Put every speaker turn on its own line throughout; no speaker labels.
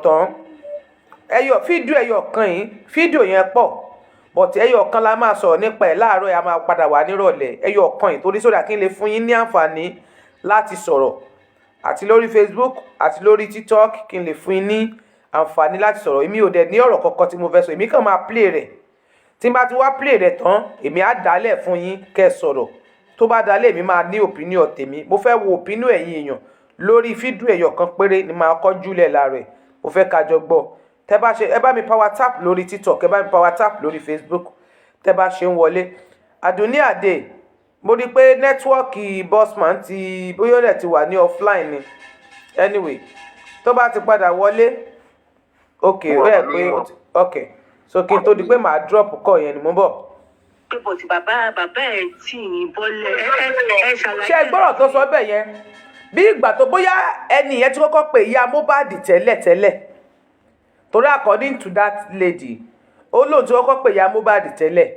Tán ẹyọ fídíò, ẹyọ kan yìí, fídíò yẹn pọ̀, but ẹyọ kan la máa sọ̀rọ̀ nípa ẹ̀ láàárọ̀ yìí. A máa padà wà nírọ̀lẹ́ ẹyọ kan yìí, torí sódà kí n lè fún yín ní àǹfààní láti sọ̀rọ̀ àti lórí Facebook àti lórí TikTok, kí n lè fún yín ní àǹfààní láti sọ̀rọ̀. Èmi ò dẹ̀ ní ọ̀rọ̀ kankan tí mo fẹ́ sọ. Èmi kàn máa play rẹ̀. Tí n bá ti wá play rẹ̀ tán, èmi á dálẹ̀ fún yín kẹ́ ẹ sọ̀rọ̀. Tó bá dálẹ̀, èmi máa ní opinion tèmi. Mo fẹ́ wo opinion ẹ̀yin èèyàn lórí fídíò ẹyọ kan péré ni màá kọ́ júlẹ̀ láàárọ̀ ẹ̀. Mo fẹ́ ká jọ gbọ́. Tẹ́ bá ṣe, ẹ bá mi power tap lórí TikTok, ẹ bá mi power tap lórí Facebook tẹ́ bá ṣe ń wọlé. Àdùnní Àdè, mo rí i pé network Bossman ti bóyá ó dẹ̀ ti wà ní offline ni. Anyway, tó bá ti padà wọlé, ok, ó yẹ pé ok. So kí n tó di pé màá drop call yẹn ni mo ń bọ̀.
Pé but bàbá ẹ̀ tì yín bọ́lẹ̀. Ẹ ṣàlàyé.
Ṣé ẹ gbọ́rọ̀ tó sọ bẹ́ẹ̀ yẹn? Bí ìgbà tó bóyá ẹni yẹn ti kọ́kọ́ pè ìyá Mohbad tẹ́lẹ̀ tẹ́lẹ̀, torí according to that lady, ó lóun ti kọ́kọ́ pè ìyá Mohbad tẹ́lẹ̀.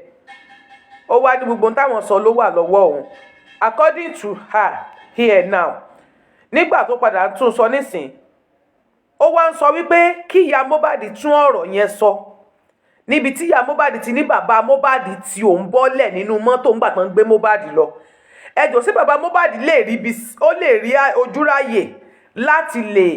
Ó wá ní gbogbo ohun táwọn sọ ló wà lọ́wọ́ òun, according to her here now. Nígbà tó padà tún sọ nísìn, ó wá ń sọ wípé kí ìyá Mohbad tún ọ̀rọ̀ yẹn sọ níbi tí ìyá Mohbad ti ní bàbá Mohbad tí òun bọ́lẹ̀ nínú mọ́tò ńgbà tó ń gbé Mohbad lọ. Ẹjọ́ sí bàbá Mohbad lè rí bí ó lè rí ojúráyè láti lè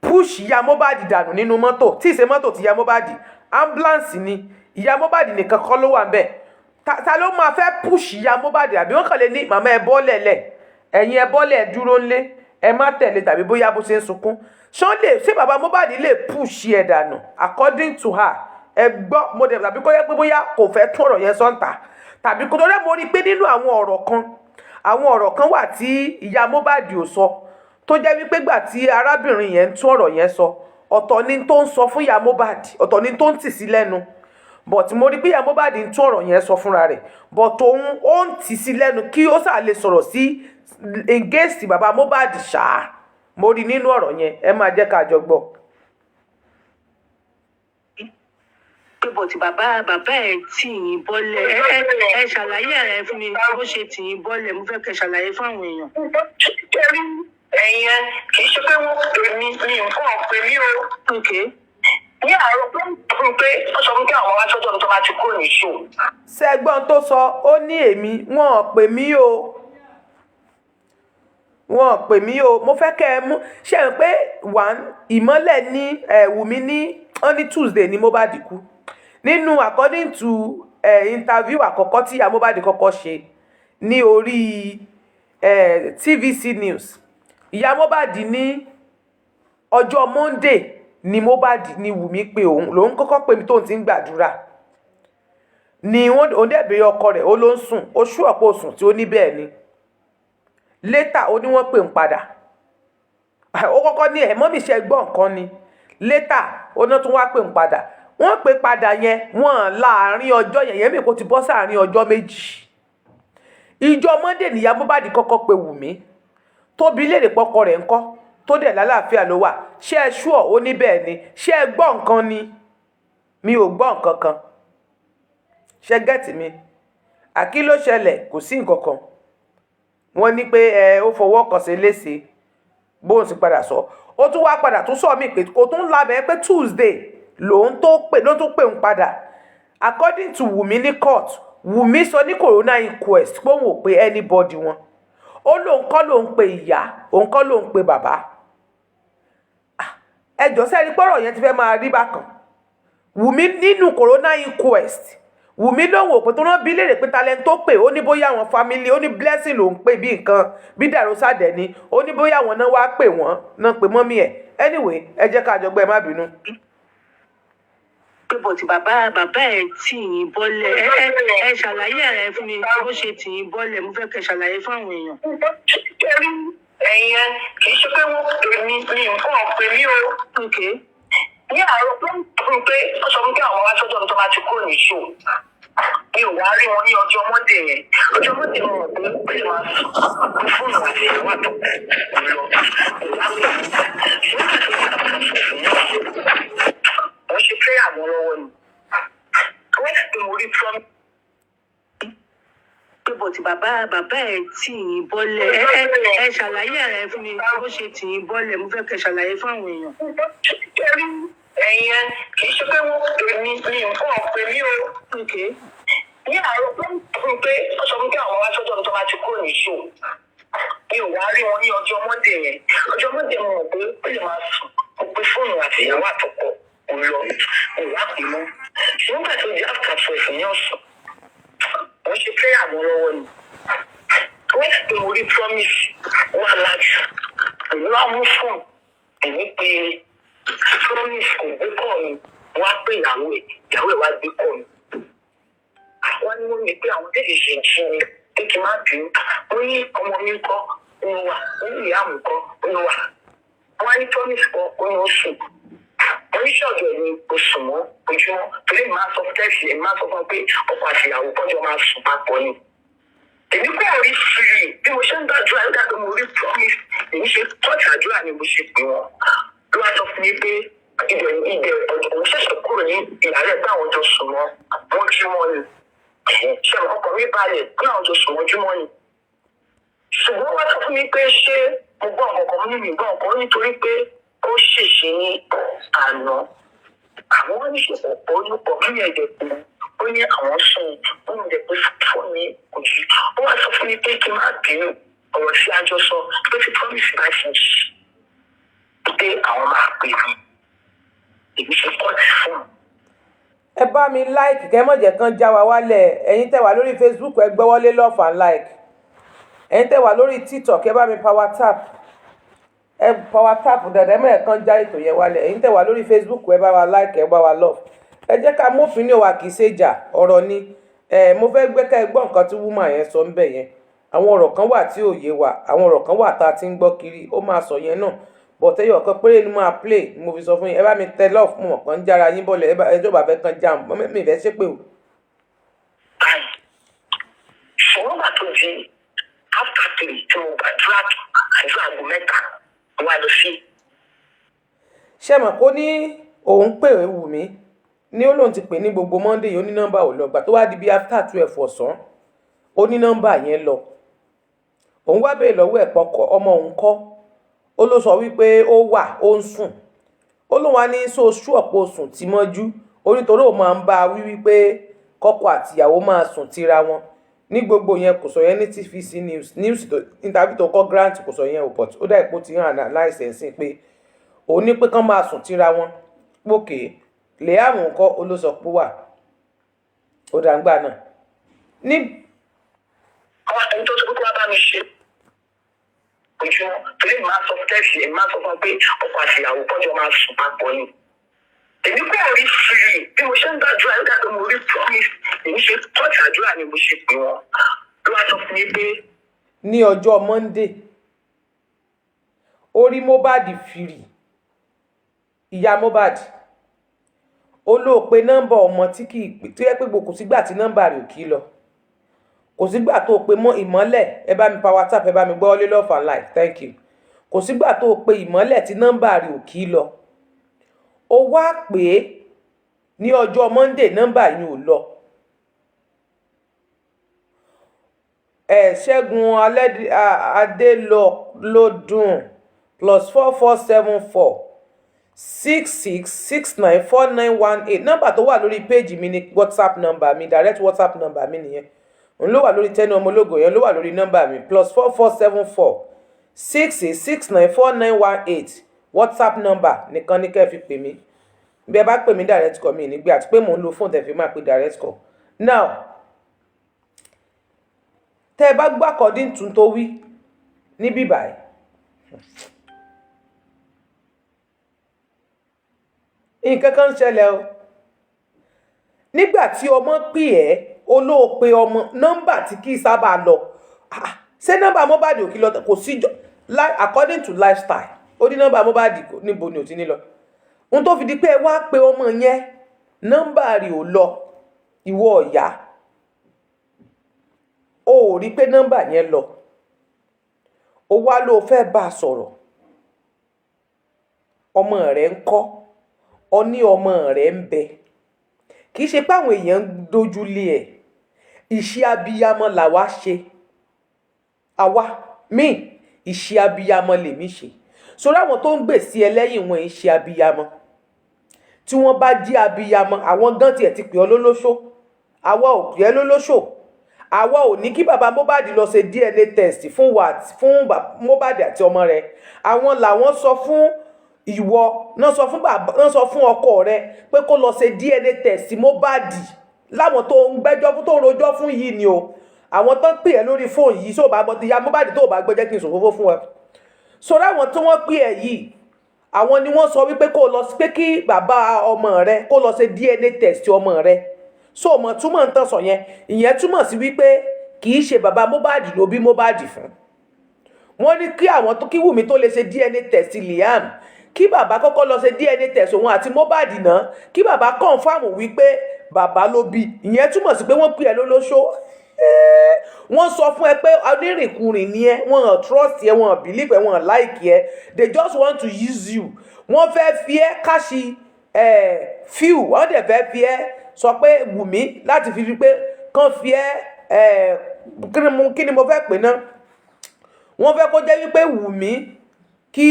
push ìyá Mohbad dànù nínú mọ́tò tí ì ṣe mọ́tò tí ìyá Mohbad, ambulance ni, ìyá Mohbad nìkan kọ́ ló wà ńbẹ̀. Ta ló máa fẹ́ push ìyá Mohbad? Àbí wọ́n kàn lè ní, "Màmá, ẹ bọ́lẹ̀ lẹ̀, ẹ̀yin ẹ bọ́lẹ̀, ẹ dúró ńlé, ẹ má tẹ̀lé"? Tàbí bóyá bó ṣe ń sunkún, ṣán lè ṣé bàbá Mohbad lè push ẹ̀ dànù? According to her, ẹ gbọ́, mo dẹ̀ tàbí kó yẹ pé bóyá kò fẹ́ tún ọ̀rọ̀ yẹn sọ́ǹtà, tàbí kó tó rẹ́. Mo rí i pé nínú àwọn ọ̀rọ̀ kan, àwọn ọ̀rọ̀ kan wà tí ìyá Mohbad ò sọ, tó jẹ́ wípé gbà tí arábìnrin yẹn ń tún ọ̀rọ̀ yẹn sọ, ọ̀tọ̀ ni tó ń sọ fún ìyá Mohbad, ọ̀tọ̀ ni tó ń tì sí lẹ́nu. But mo rí pé ìyá Mohbad ń tún ọ̀rọ̀ yẹn sọ fúnra rẹ̀, but òun ó ń tì sí lẹ́nu kí ó sà lè sọ̀rọ̀ sí against bàbá Mohbad ṣáá. Mo rí nínú ọ̀rọ̀ yẹn. Ẹ máa jẹ́ ká jọ gbọ́.
Pé but bàbá ẹ̀ tì yín bọ́lẹ̀. Ẹ ṣàlàyé ẹ̀ fún mi bó ṣe tì yín bọ́lẹ̀. Mo fẹ́ kẹ́ ṣàlàyé fún àwọn èèyàn.
Kẹrí ẹ̀yìn ẹ, kì í ṣe pé wọ́n pè mí ní nǹkan pè mí o. Ní àárọ̀ pé fún pé wọ́n sọ fún pé àwọn wá sọ́dọ̀ mi tó bá ti kúrò ní show.
Ṣẹ́gbọ́n tó sọ? Ó ní èmi, wọn ò pè mí o, wọn ò pè mí o. Mo fẹ́ kẹ́ ẹ mú ṣe é pé one ìmọ́lẹ̀ ní ẹ̀ Wùmí ní wọ́n ní Tuesday ní Mohbad kú. Nínú according to interview àkọ́kọ́ tí ìyá Mohbad kọ́kọ́ ṣe ní orí TVC News, ìyá Mohbad ní ọjọ́ Monday ni Mohbad ní Wùmí pé òun lòun kọ́kọ́ pè mí, tóun ti ń gbàdúrà ni wọ́n. Òun dẹ̀ béèrè ọkọ rẹ̀, ó ló ń sùn, ó ṣú ọ̀pọ̀ sùn tí ó ní bẹ́ẹ̀ ni. Later, ó ní wọ́n pè ń padà. Ó kọ́kọ́ ní ẹ̀ mummy, ṣe gbọ́ nǹkan ni. Later, ó náà tún wá pè ń padà. Wọ́n pè padà yẹn, wọ́n láàárín ọjọ́ yẹn yẹn mi kò ti bọ́ sáàárín ọjọ́ 2. Ìjọ Monday níyà Mohbad kọ́kọ́ pe Wùmí, tóbi léèrè pọ́kọ rẹ̀ ńkọ́, tó dẹ̀ lálàáfíà ló wà. Ṣé ẹ ṣúọ̀? Ó ní bẹ́ẹ̀ ni. Ṣé ẹ gbọ́ nǹkan ni? Mi ò gbọ́ nǹkan kan. Ṣé get mi? Àkí ló ṣẹlẹ̀? Kò sí nǹkan kan. Wọ́n ní pé ẹ ó fọwọ́ kàn sí léṣe, bóun sì padà sọ. Ó tún wá padà tún sọ mí pé kò tún lábẹ́ pé Tuesday lòun tó pè, ló tún pè ń padà. According to Wùmí ní court, Wùmí sọ ní coroner inquest pé òun ò pe anybody wọn. Ó lóun kọ́ lòun pe ìyá, òun kọ́ lòun pe bàbá. Ẹjọ́ sẹ́ni pọ́rọ̀ yẹn ti fẹ́ máa rí bákan. Wùmí nínú coroner inquest, Wùmí lóun ò pé tó rán bí léèrè pé talent tó pè. Ó ní bóyá àwọn family, ó ní Blessing ló ń pè bí nǹkan bí dàrúsà dẹ̀ ni. Ó ní bóyá àwọn náà wá pè wọ́n náà pè mummy ẹ̀. Anyway, ẹ jẹ́ ká jọ gbọ́, ẹ má bínú.
Pé but bàbá ẹ̀ tì yín bọ́lẹ̀. Ẹ ṣàlàyé ẹ̀ fún mi bó ṣe tì yín bọ́lẹ̀. Mo fẹ́ kẹ́ ṣàlàyé fún àwọn èèyàn.
Kẹrí ẹ̀yìn ẹ, kì í ṣe pé wọ́n pè mí ní nǹkan pè mí o. Ní àárọ̀ pé fún pé wọ́n sọ fún pé àwọn wá sọ́dọ̀ mi tó bá ti kúrò ní show. Mi ò wá rí wọn ní ọjọ́ Monday yẹn. Ọjọ́ Monday, mo mọ̀ pé ó lè máa sùn pé fóònù àti ìyàwó àtọkọ lọ kò wá pè mí. Ṣùgbọ́n àti ìgbà tó sùn fún mi, mo ṣe prayer wọn lọ́wọ́ ni wọ́n sì pé mo rí promise.
Pé but But bàbá ẹ̀ tì yín bọ́lẹ̀. Ẹ ṣàlàyé ara ẹ fún mi bó ṣe tì yín bọ́lẹ̀. Mo fẹ́ kẹ́ ṣàlàyé fún àwọn èèyàn.
Ṣẹ́rí ẹ̀yẹn, kì í ṣe pé wọ́n pè mí, mi nǹkan pè mí o. Ní àárọ̀ tó ń sọ fún mi pé wọ́n sọ fún mi pé àwọn wá sọ́dọ̀ mi tó bá ti kúrò ní show. Mi ò wá rí wọn ní ọjọ́ Monday yẹn. Ọjọ́ Monday, mo mọ̀ pé ó lè máa sùn. Mo pe fóònù àti ìyàwó àtọkọ, kò lọ, mo wá pè mọ́. Ṣùgbọ́n nígbà tó di after 12 ní ọ̀sán, mo ṣe prayer mọ́ lọ́wọ́ ni. Wọ́n sì pé mo rí Promise wà lájú. Èmi wá mú fóònù, èmi pé Promise, kò gbé call mi. Wọ́n á pè ìyàwó ẹ̀, ìyàwó ẹ̀ wá gbé call mi. Wọ́n ní wọ́n mi pé àwọn tètè ṣe jí ni, pé kí n má bínú. Mo ní ọmọ mi ńkọ́? Ó ní wà. Ó ní ìyá mi ńkọ́? Ó ní wà. Wọ́n á ní Promise kọ́? Ó ní ó sùn. Oníṣọ́ọ̀dù ẹ̀ ni kò sùn mọ́ ojúmọ́, torí màá sọ fún tẹ́sí ẹ̀, máa sọ fún ọ pé ọkọ àti ìyàwó kọjọ máa sùn papọ̀ ni. Èmi kò rí fìrì bí mo ṣe ń gbàdúrà nígbà pé mo rí Promise. Èmi ṣe tọ́jú àdúrà ni mo ṣe pè wọ́n. Ló wá sọ fún mi pé ibẹ̀ òun ṣẹ̀ṣẹ̀ kúrò ní ìyàlẹ́ pé àwọn jọ sùn mọ́ wọ́n jí mọ́ ni. Ṣe ọkọ̀ mi balẹ̀ pé àwọn jọ sùn mọ́júmọ́ ni. Ṣùgbọ́n wọ́n sọ fún mi pé ṣé mo gbọ́ nǹkan kan? Mo ní mi gbọ́ nǹkan, nítorí pé ó ṣèṣe ní àná. Àwọn oníṣòwò orúkọ mi ẹ̀jẹ̀ pé ó ní àwọn sùn, ó ní jẹ́ pé fóònù mi kò jí. Ó wá sọ fún mi pé kí n má bínú, ọ̀rọ̀ tí a jọ sọ pé tí Promise bá ti jí pé àwọn máa pè mí. Èmi ṣe kọ́ ti fún un.
Ẹ bá mi like, kẹ́ mọ̀ jẹ́ kán já wa wálẹ̀. Ẹ̀yin tẹ́ wà lórí Facebook, ẹ gbọ́wọ́lé love and like. Ẹ̀yin tẹ́ wà lórí TikTok, ẹ bá mi power tap, ẹ power tap dáadáa. Ẹ mọ̀ ẹ̀ kán já ètò yẹn wálẹ̀. Ẹ̀yin tẹ́ wà lórí Facebook, ẹ bá wa like, ẹ bá wa love. Ẹ jẹ́ ká mófin ní wa, kì í ṣe ìjà, ọ̀rọ̀ ni. Ẹ mo fẹ́ gbé ká ẹ gbọ́ nǹkan tí woman yẹn sọ ń bẹ̀ yẹn. Àwọn ọ̀rọ̀ kan wà tí ò yé wa, àwọn ọ̀rọ̀ kan wà tá a ti ń gbọ́ kiri. Ó máa sọ yẹn náà, but ẹyọ kan péré ni máa play ni mo fi sọ fún yín. Ẹ bá mi tẹ love. Mo mọ̀ kàn ń jára yín bọ́lẹ̀. Ẹ bá ẹjọ́ bá fẹ́ kàn já mi ìfẹ́ ṣépè o.
Báyìí, ṣùgbọ́n gbà tó di after 3 tí mo gbàdúrà, àdúrà aago 3, mo wá lọ sí.
Ṣé mọ̀ kó ní òun pè é Wùmí ní, ó lóun ti pè ní gbogbo Monday yìí, ó ní nọ́mbà ò lọ. Gbà tó wá di bí after 12 ọ̀sán, ó ní nọ́mbà yẹn lọ. Òun wá béèrè lọ́wọ́ ẹ̀ pọ́kọ ọmọ òun kọ́? Ó ló sọ wípé ó wà, ó ń sùn. Ó lóun wá ní so ṣú ọ̀pọ̀ sùn tí mọ́jú. Ó nítorí òun máa ń bá a wí wípé kọ́kọ àtìyàwó máa sùn tira wọn ní gbogbo yẹn. Kò sọ yẹn ní TVC News tó interview tó kọ́ grant, kò sọ yẹn o, but ó dà ipò tí hàn láìsẹ̀ sí pé òun ní pé kán máa sùn tira wọn pókè. Liam ńkọ́? Ó ló sọ pé wà ó dàgbà náà ní.
Àwọn ẹni tó sọ pé kó wá bá mi ṣe ojúmọ́, torí màá sọ fún tẹ́sí ẹ̀, máa sọ fún ọ pé ọkọ àti ìyàwó kọjọ máa sùn papọ̀ ni. Èmi kò rí fìrì bí mo ṣe ń gbàdúrà nígbà pé mo rí Promise. Èmi ṣe tọ́jú àdúrà ni mo ṣe pè wọ́n. Ló wá sọ fún mi pé.
Ní ọjọ́ Monday, ó rí Mohbad fìrì. Ìyá Mohbad, ó lóò pe nọ́mbà ọmọ tí kì í pè, tó yẹ pé kò sígbà tí nọ́mbà rẹ̀ ò kí lọ, kò sígbà tó pe mọ́ Ìmọ́lẹ̀. Ẹ bá mi power tap, ẹ bá mi gbọ́ lé love and like, thank you. Kò sígbà tó pe Ìmọ́lẹ̀ tí nọ́mbà rẹ̀ ò kí lọ. Ó wá pè é ní ọjọ́ Monday, nọ́mbà yìí ò lọ. Ẹ Ṣẹ́gun Adélọ́dún, +44 7466 694918, nọ́mbà tó wà lórí péèjì mi ní WhatsApp nọ́mbà mi, direct WhatsApp nọ́mbà mi nìyẹn. Òun ló wà lórí Tẹ́ni Ọmọlógo yẹn, ló wà lórí nọ́mbà mi, +44 7466 694918. WhatsApp nọ́mbà nìkan ní kẹ́ ẹ fi pè mí. Bí ẹ bá pè mí direct call, mi nígbà àti pé mò ń lo fóònù tẹ̀ fi máa pe direct call. Now, tẹ́ ẹ bá gbọ́ according to tó wí níbí báyìí, nǹkan kan ń ṣẹlẹ̀ o. Nígbà tí ọmọ pè ẹ́, olóòpe ọmọ, nọ́mbà tí kì í sábà lọ. Ah, ṣé nọ́mbà Mohbad ò kí lọ? Kò sí according to lifestyle, ó ní nọ́mbà Mohbad níbo ni ò ti ní lọ? Ohun tó fi di pé ẹ wá pe ọmọ yẹn, nọ́mbà rẹ̀ ò lọ, ìwọ ọ̀yá, o ò rí pé nọ́mbà yẹn lọ, o wá ló fẹ́ bá a sọ̀rọ̀. Ọmọ rẹ̀ ń kọ́? Ọ ní ọmọ rẹ̀ ń bẹ. Kì í ṣe pé àwọn èèyàn ń dojú lé ẹ̀. Iṣẹ́ abiyamọ làwa ṣe. Àwa míì, iṣẹ́ abiyamọ lèmi ṣe. Sórí àwọn tó ń gbè sí ẹ lẹ́yìn wọn, iṣẹ́ abiyamọ tí wọ́n bá jí abiyamọ, àwọn gan tiẹ̀ ti pè ọ́ lólóṣó. Àwa ò pè ẹ́ lólóṣó. Àwa ò ní kí bàbá Mohbad lọ ṣe DNA test fún wa, fún Mohbad àti ọmọ rẹ̀. Àwọn làwọn sọ fún ìwọ náà, sọ fún bàbá náà, sọ fún ọkọ rẹ̀ pé kó lọ ṣe DNA test Mohbad. Láwọn tó ń gbẹ́jọ́ fún, tó ń rojọ́ fún yìí ni o. Àwọn tó ń pè ẹ́ lórí fóònù yìí, sóò bá gbọ́ ti ya Mohbad, tó bá gbọ́, jẹ́ kí n sòfófó fún ẹ. Sọ̀rọ̀ àwọn tí wọ́n pè ẹ́ yìí, àwọn ni wọ́n sọ wípé kó lọ, pé kí bàbá ọmọ rẹ kó lọ ṣe DNA test ọmọ rẹ. So mọ̀ túmọ̀ ń tàn sọ yẹn, ìyẹn túmọ̀ sí wípé kì í ṣe bàbá Mohbad ló bí Mohbad fún. Wọ́n ní kí àwọn tó kí Wùmí tó lè ṣe DNA test Liam, kí bàbá kọ́kọ́ lọ ṣe DNA test òun àti Mohbad náà, kí bàbá confirm wípé bàbá ló bí. Ìyẹn túmọ̀ sí pé wọ́n pè ẹ́ lólóṣó, wọ́n sọ fún ẹ pé onírìnkùnrin ni ẹ. Wọ́n hàn trust ẹ, wọ́n hàn believe ẹ, wọ́n hàn like ẹ. They just want to use you. Wọ́n fẹ́ fi ẹ́ cash view. Wọ́n dẹ̀ fẹ́ fi ẹ́ sọ pé Wùmí láti fi rí pé kàn fi ẹ́, kí ni mo fẹ́ pè náà, wọ́n fẹ́ kó jẹ́ wípé Wùmí kí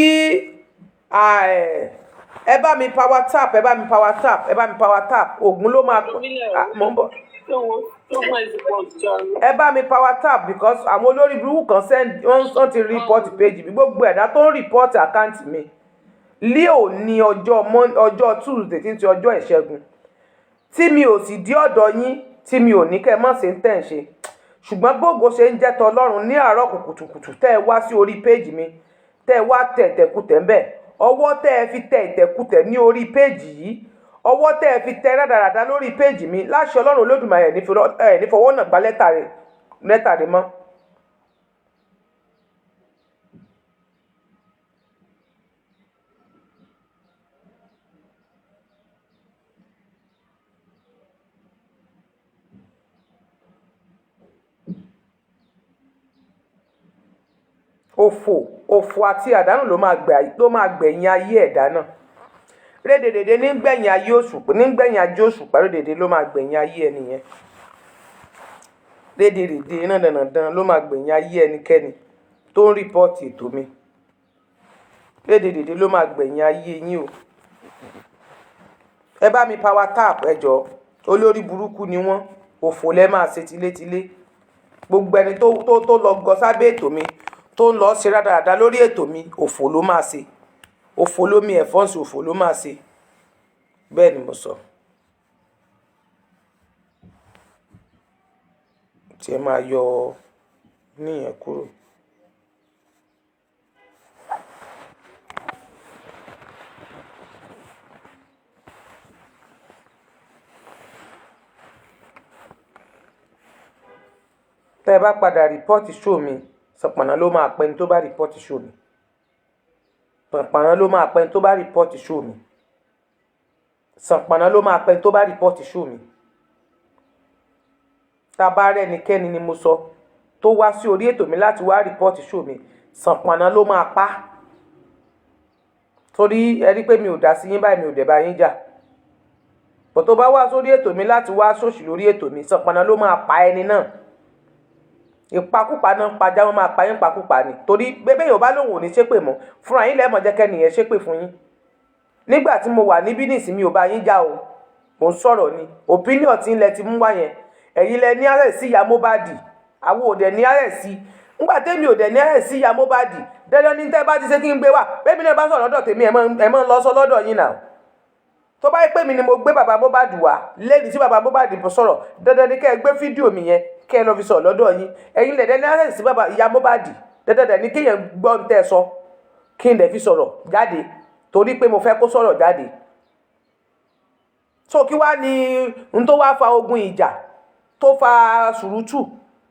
ẹ bá mi power tap, ẹ bá mi power tap, ẹ bá mi power tap. Ògùn ló máa mọ̀ ń bọ̀. Ẹ bá mi power tap because àwọn olórí burúkú kan send, wọ́n ti report page mi. Gbogbo ẹ̀dá tó ń report account mi leo ní ọjọ́ Tuesday tí ń ti ọjọ́ Ìṣẹ́gun, tí mi ò sì dí ọ̀dọ̀ yín, tí mi ò ní kẹ́ ẹ má ṣe ń tẹ̀ ń ṣe, ṣùgbọ́n gbogbo ṣe ń jẹ́ tọlọ́run ní àárọ̀ kùtùkùtù tẹ́ ẹ wá sí orí page mi, tẹ́ ẹ wá tẹ̀ ìtẹ̀kùtẹ̀ ń bẹ̀. Ọwọ́ tẹ́ ẹ fi tẹ̀ ìtẹ̀kùtẹ̀ ní orí page yìí, ọwọ́ tẹ́ ẹ fi tẹ rádaràda lórí page mi, láṣẹ Ọlọ́run Olódùmarè, ẹ̀ ní fọwọ́ náà gba lẹ́tà rẹ̀ mọ́. Òfò, òfò àti àdánù ló máa gbẹ̀yìn ayé ẹ̀dá náà. Rédèrèdè ní gbẹ̀yìn ayé òṣùpá, ní gbẹ̀yìn ayé òṣùpá, rédèrèdè ló máa gbẹ̀yìn ayé ẹni yẹn. Rédèrèdè náà dandan ló máa gbẹ̀yìn ayé ẹnikẹ́ni tó ń report ètò mi. Rédèrèdè ló máa gbẹ̀yìn ayé yín o. Ẹ bá mi power tap, ẹ jọ̀ọ́. Olórí burúkú ni wọ́n. Òfò lẹ máa ṣe tilétilé. Gbogbo ẹni tó lọ gọ sábẹ́ ètò mi, tó ń lọ ṣe rádaràda lórí ètò mi, òfò ló máa ṣe. Òfò lómi ẹ̀fọ́n sí, òfò ló máa ṣe. Bẹ́ẹ̀ ni mo sọ. Tí ẹ máa yọ níyẹn kúrò. Tẹ́ ẹ bá padà report show mi, sọpọ̀nà ló máa pẹ́ni tó bá report show mi. Sọpọ̀nà ló máa pẹ́ni tó bá report show mi. Sọpọ̀nà ló máa pẹ́ni tó bá report show mi. Tá a bá rẹ́nikẹ́ni ni mo sọ tó wá sí orí ètò mi láti wá report show mi, sọpọ̀nà ló máa pa. Torí ẹ rí pé mi ò dá sí yín báyìí, mi ò dẹ̀ bá yín jà. Bọ̀ tó bá wá sórí ètò mi láti wá sòṣì lórí ètò mi, sọpọ̀nà ló máa pa ẹni náà. Ìpakúpa náà ń pajá, wọn máa pa yín pakúpa ni. Torí bébè yóò bá lóun ò ní ṣépè mọ́ fúnra yín, lẹ́mọ̀ jẹ́ kẹ́nìyẹn ṣépè fún yín. Nígbà tí mo wà níbí nísìnyí, mi ò bá yín jà o, mò ń sọ̀rọ̀ ni. Opinion tí ń lẹ ti mú wá yẹn, ẹ̀yin lẹ ní àrẹ̀ sí ìyá Mohbad, àwọn ò dẹ̀ ní àrẹ̀ sí. Nígbà tẹ́mi ò dẹ̀ ní àrẹ̀ sí ìyá Mohbad, dandan ní tẹ́ bá ti ṣe kí n gbé wá. Bẹ́ẹ̀ mi náà bá sọ̀rọ̀ lọ́dọ̀ tèmi, ẹ̀ mọ́ ń lọ sọ lọ́dọ̀ yín náà. Tó bá yẹ pé mi ni mo gbé bàbá Mohbad wá lẹ́yìn tí bàbá Mohbad sọ̀rọ̀, dandan ní kẹ́ ẹ gbé fídíò mi yẹn, kẹ́ ẹ lọ fi sọ̀rọ̀ lọ́dọ̀ yín. Ẹ̀yin lẹ̀dẹ̀ ní àrẹ̀ sí bàbá ìyá Mohbad, dandan dẹ̀ ní kéèyàn gbọ́ ń tẹ́ sọ kí n dẹ̀ fi sọ̀rọ̀ jáde, torí pé mo fẹ́ kó sọ̀rọ̀ jáde. So kí wá ní n tó wá fa ogun ìjà tó fa sùrùtù?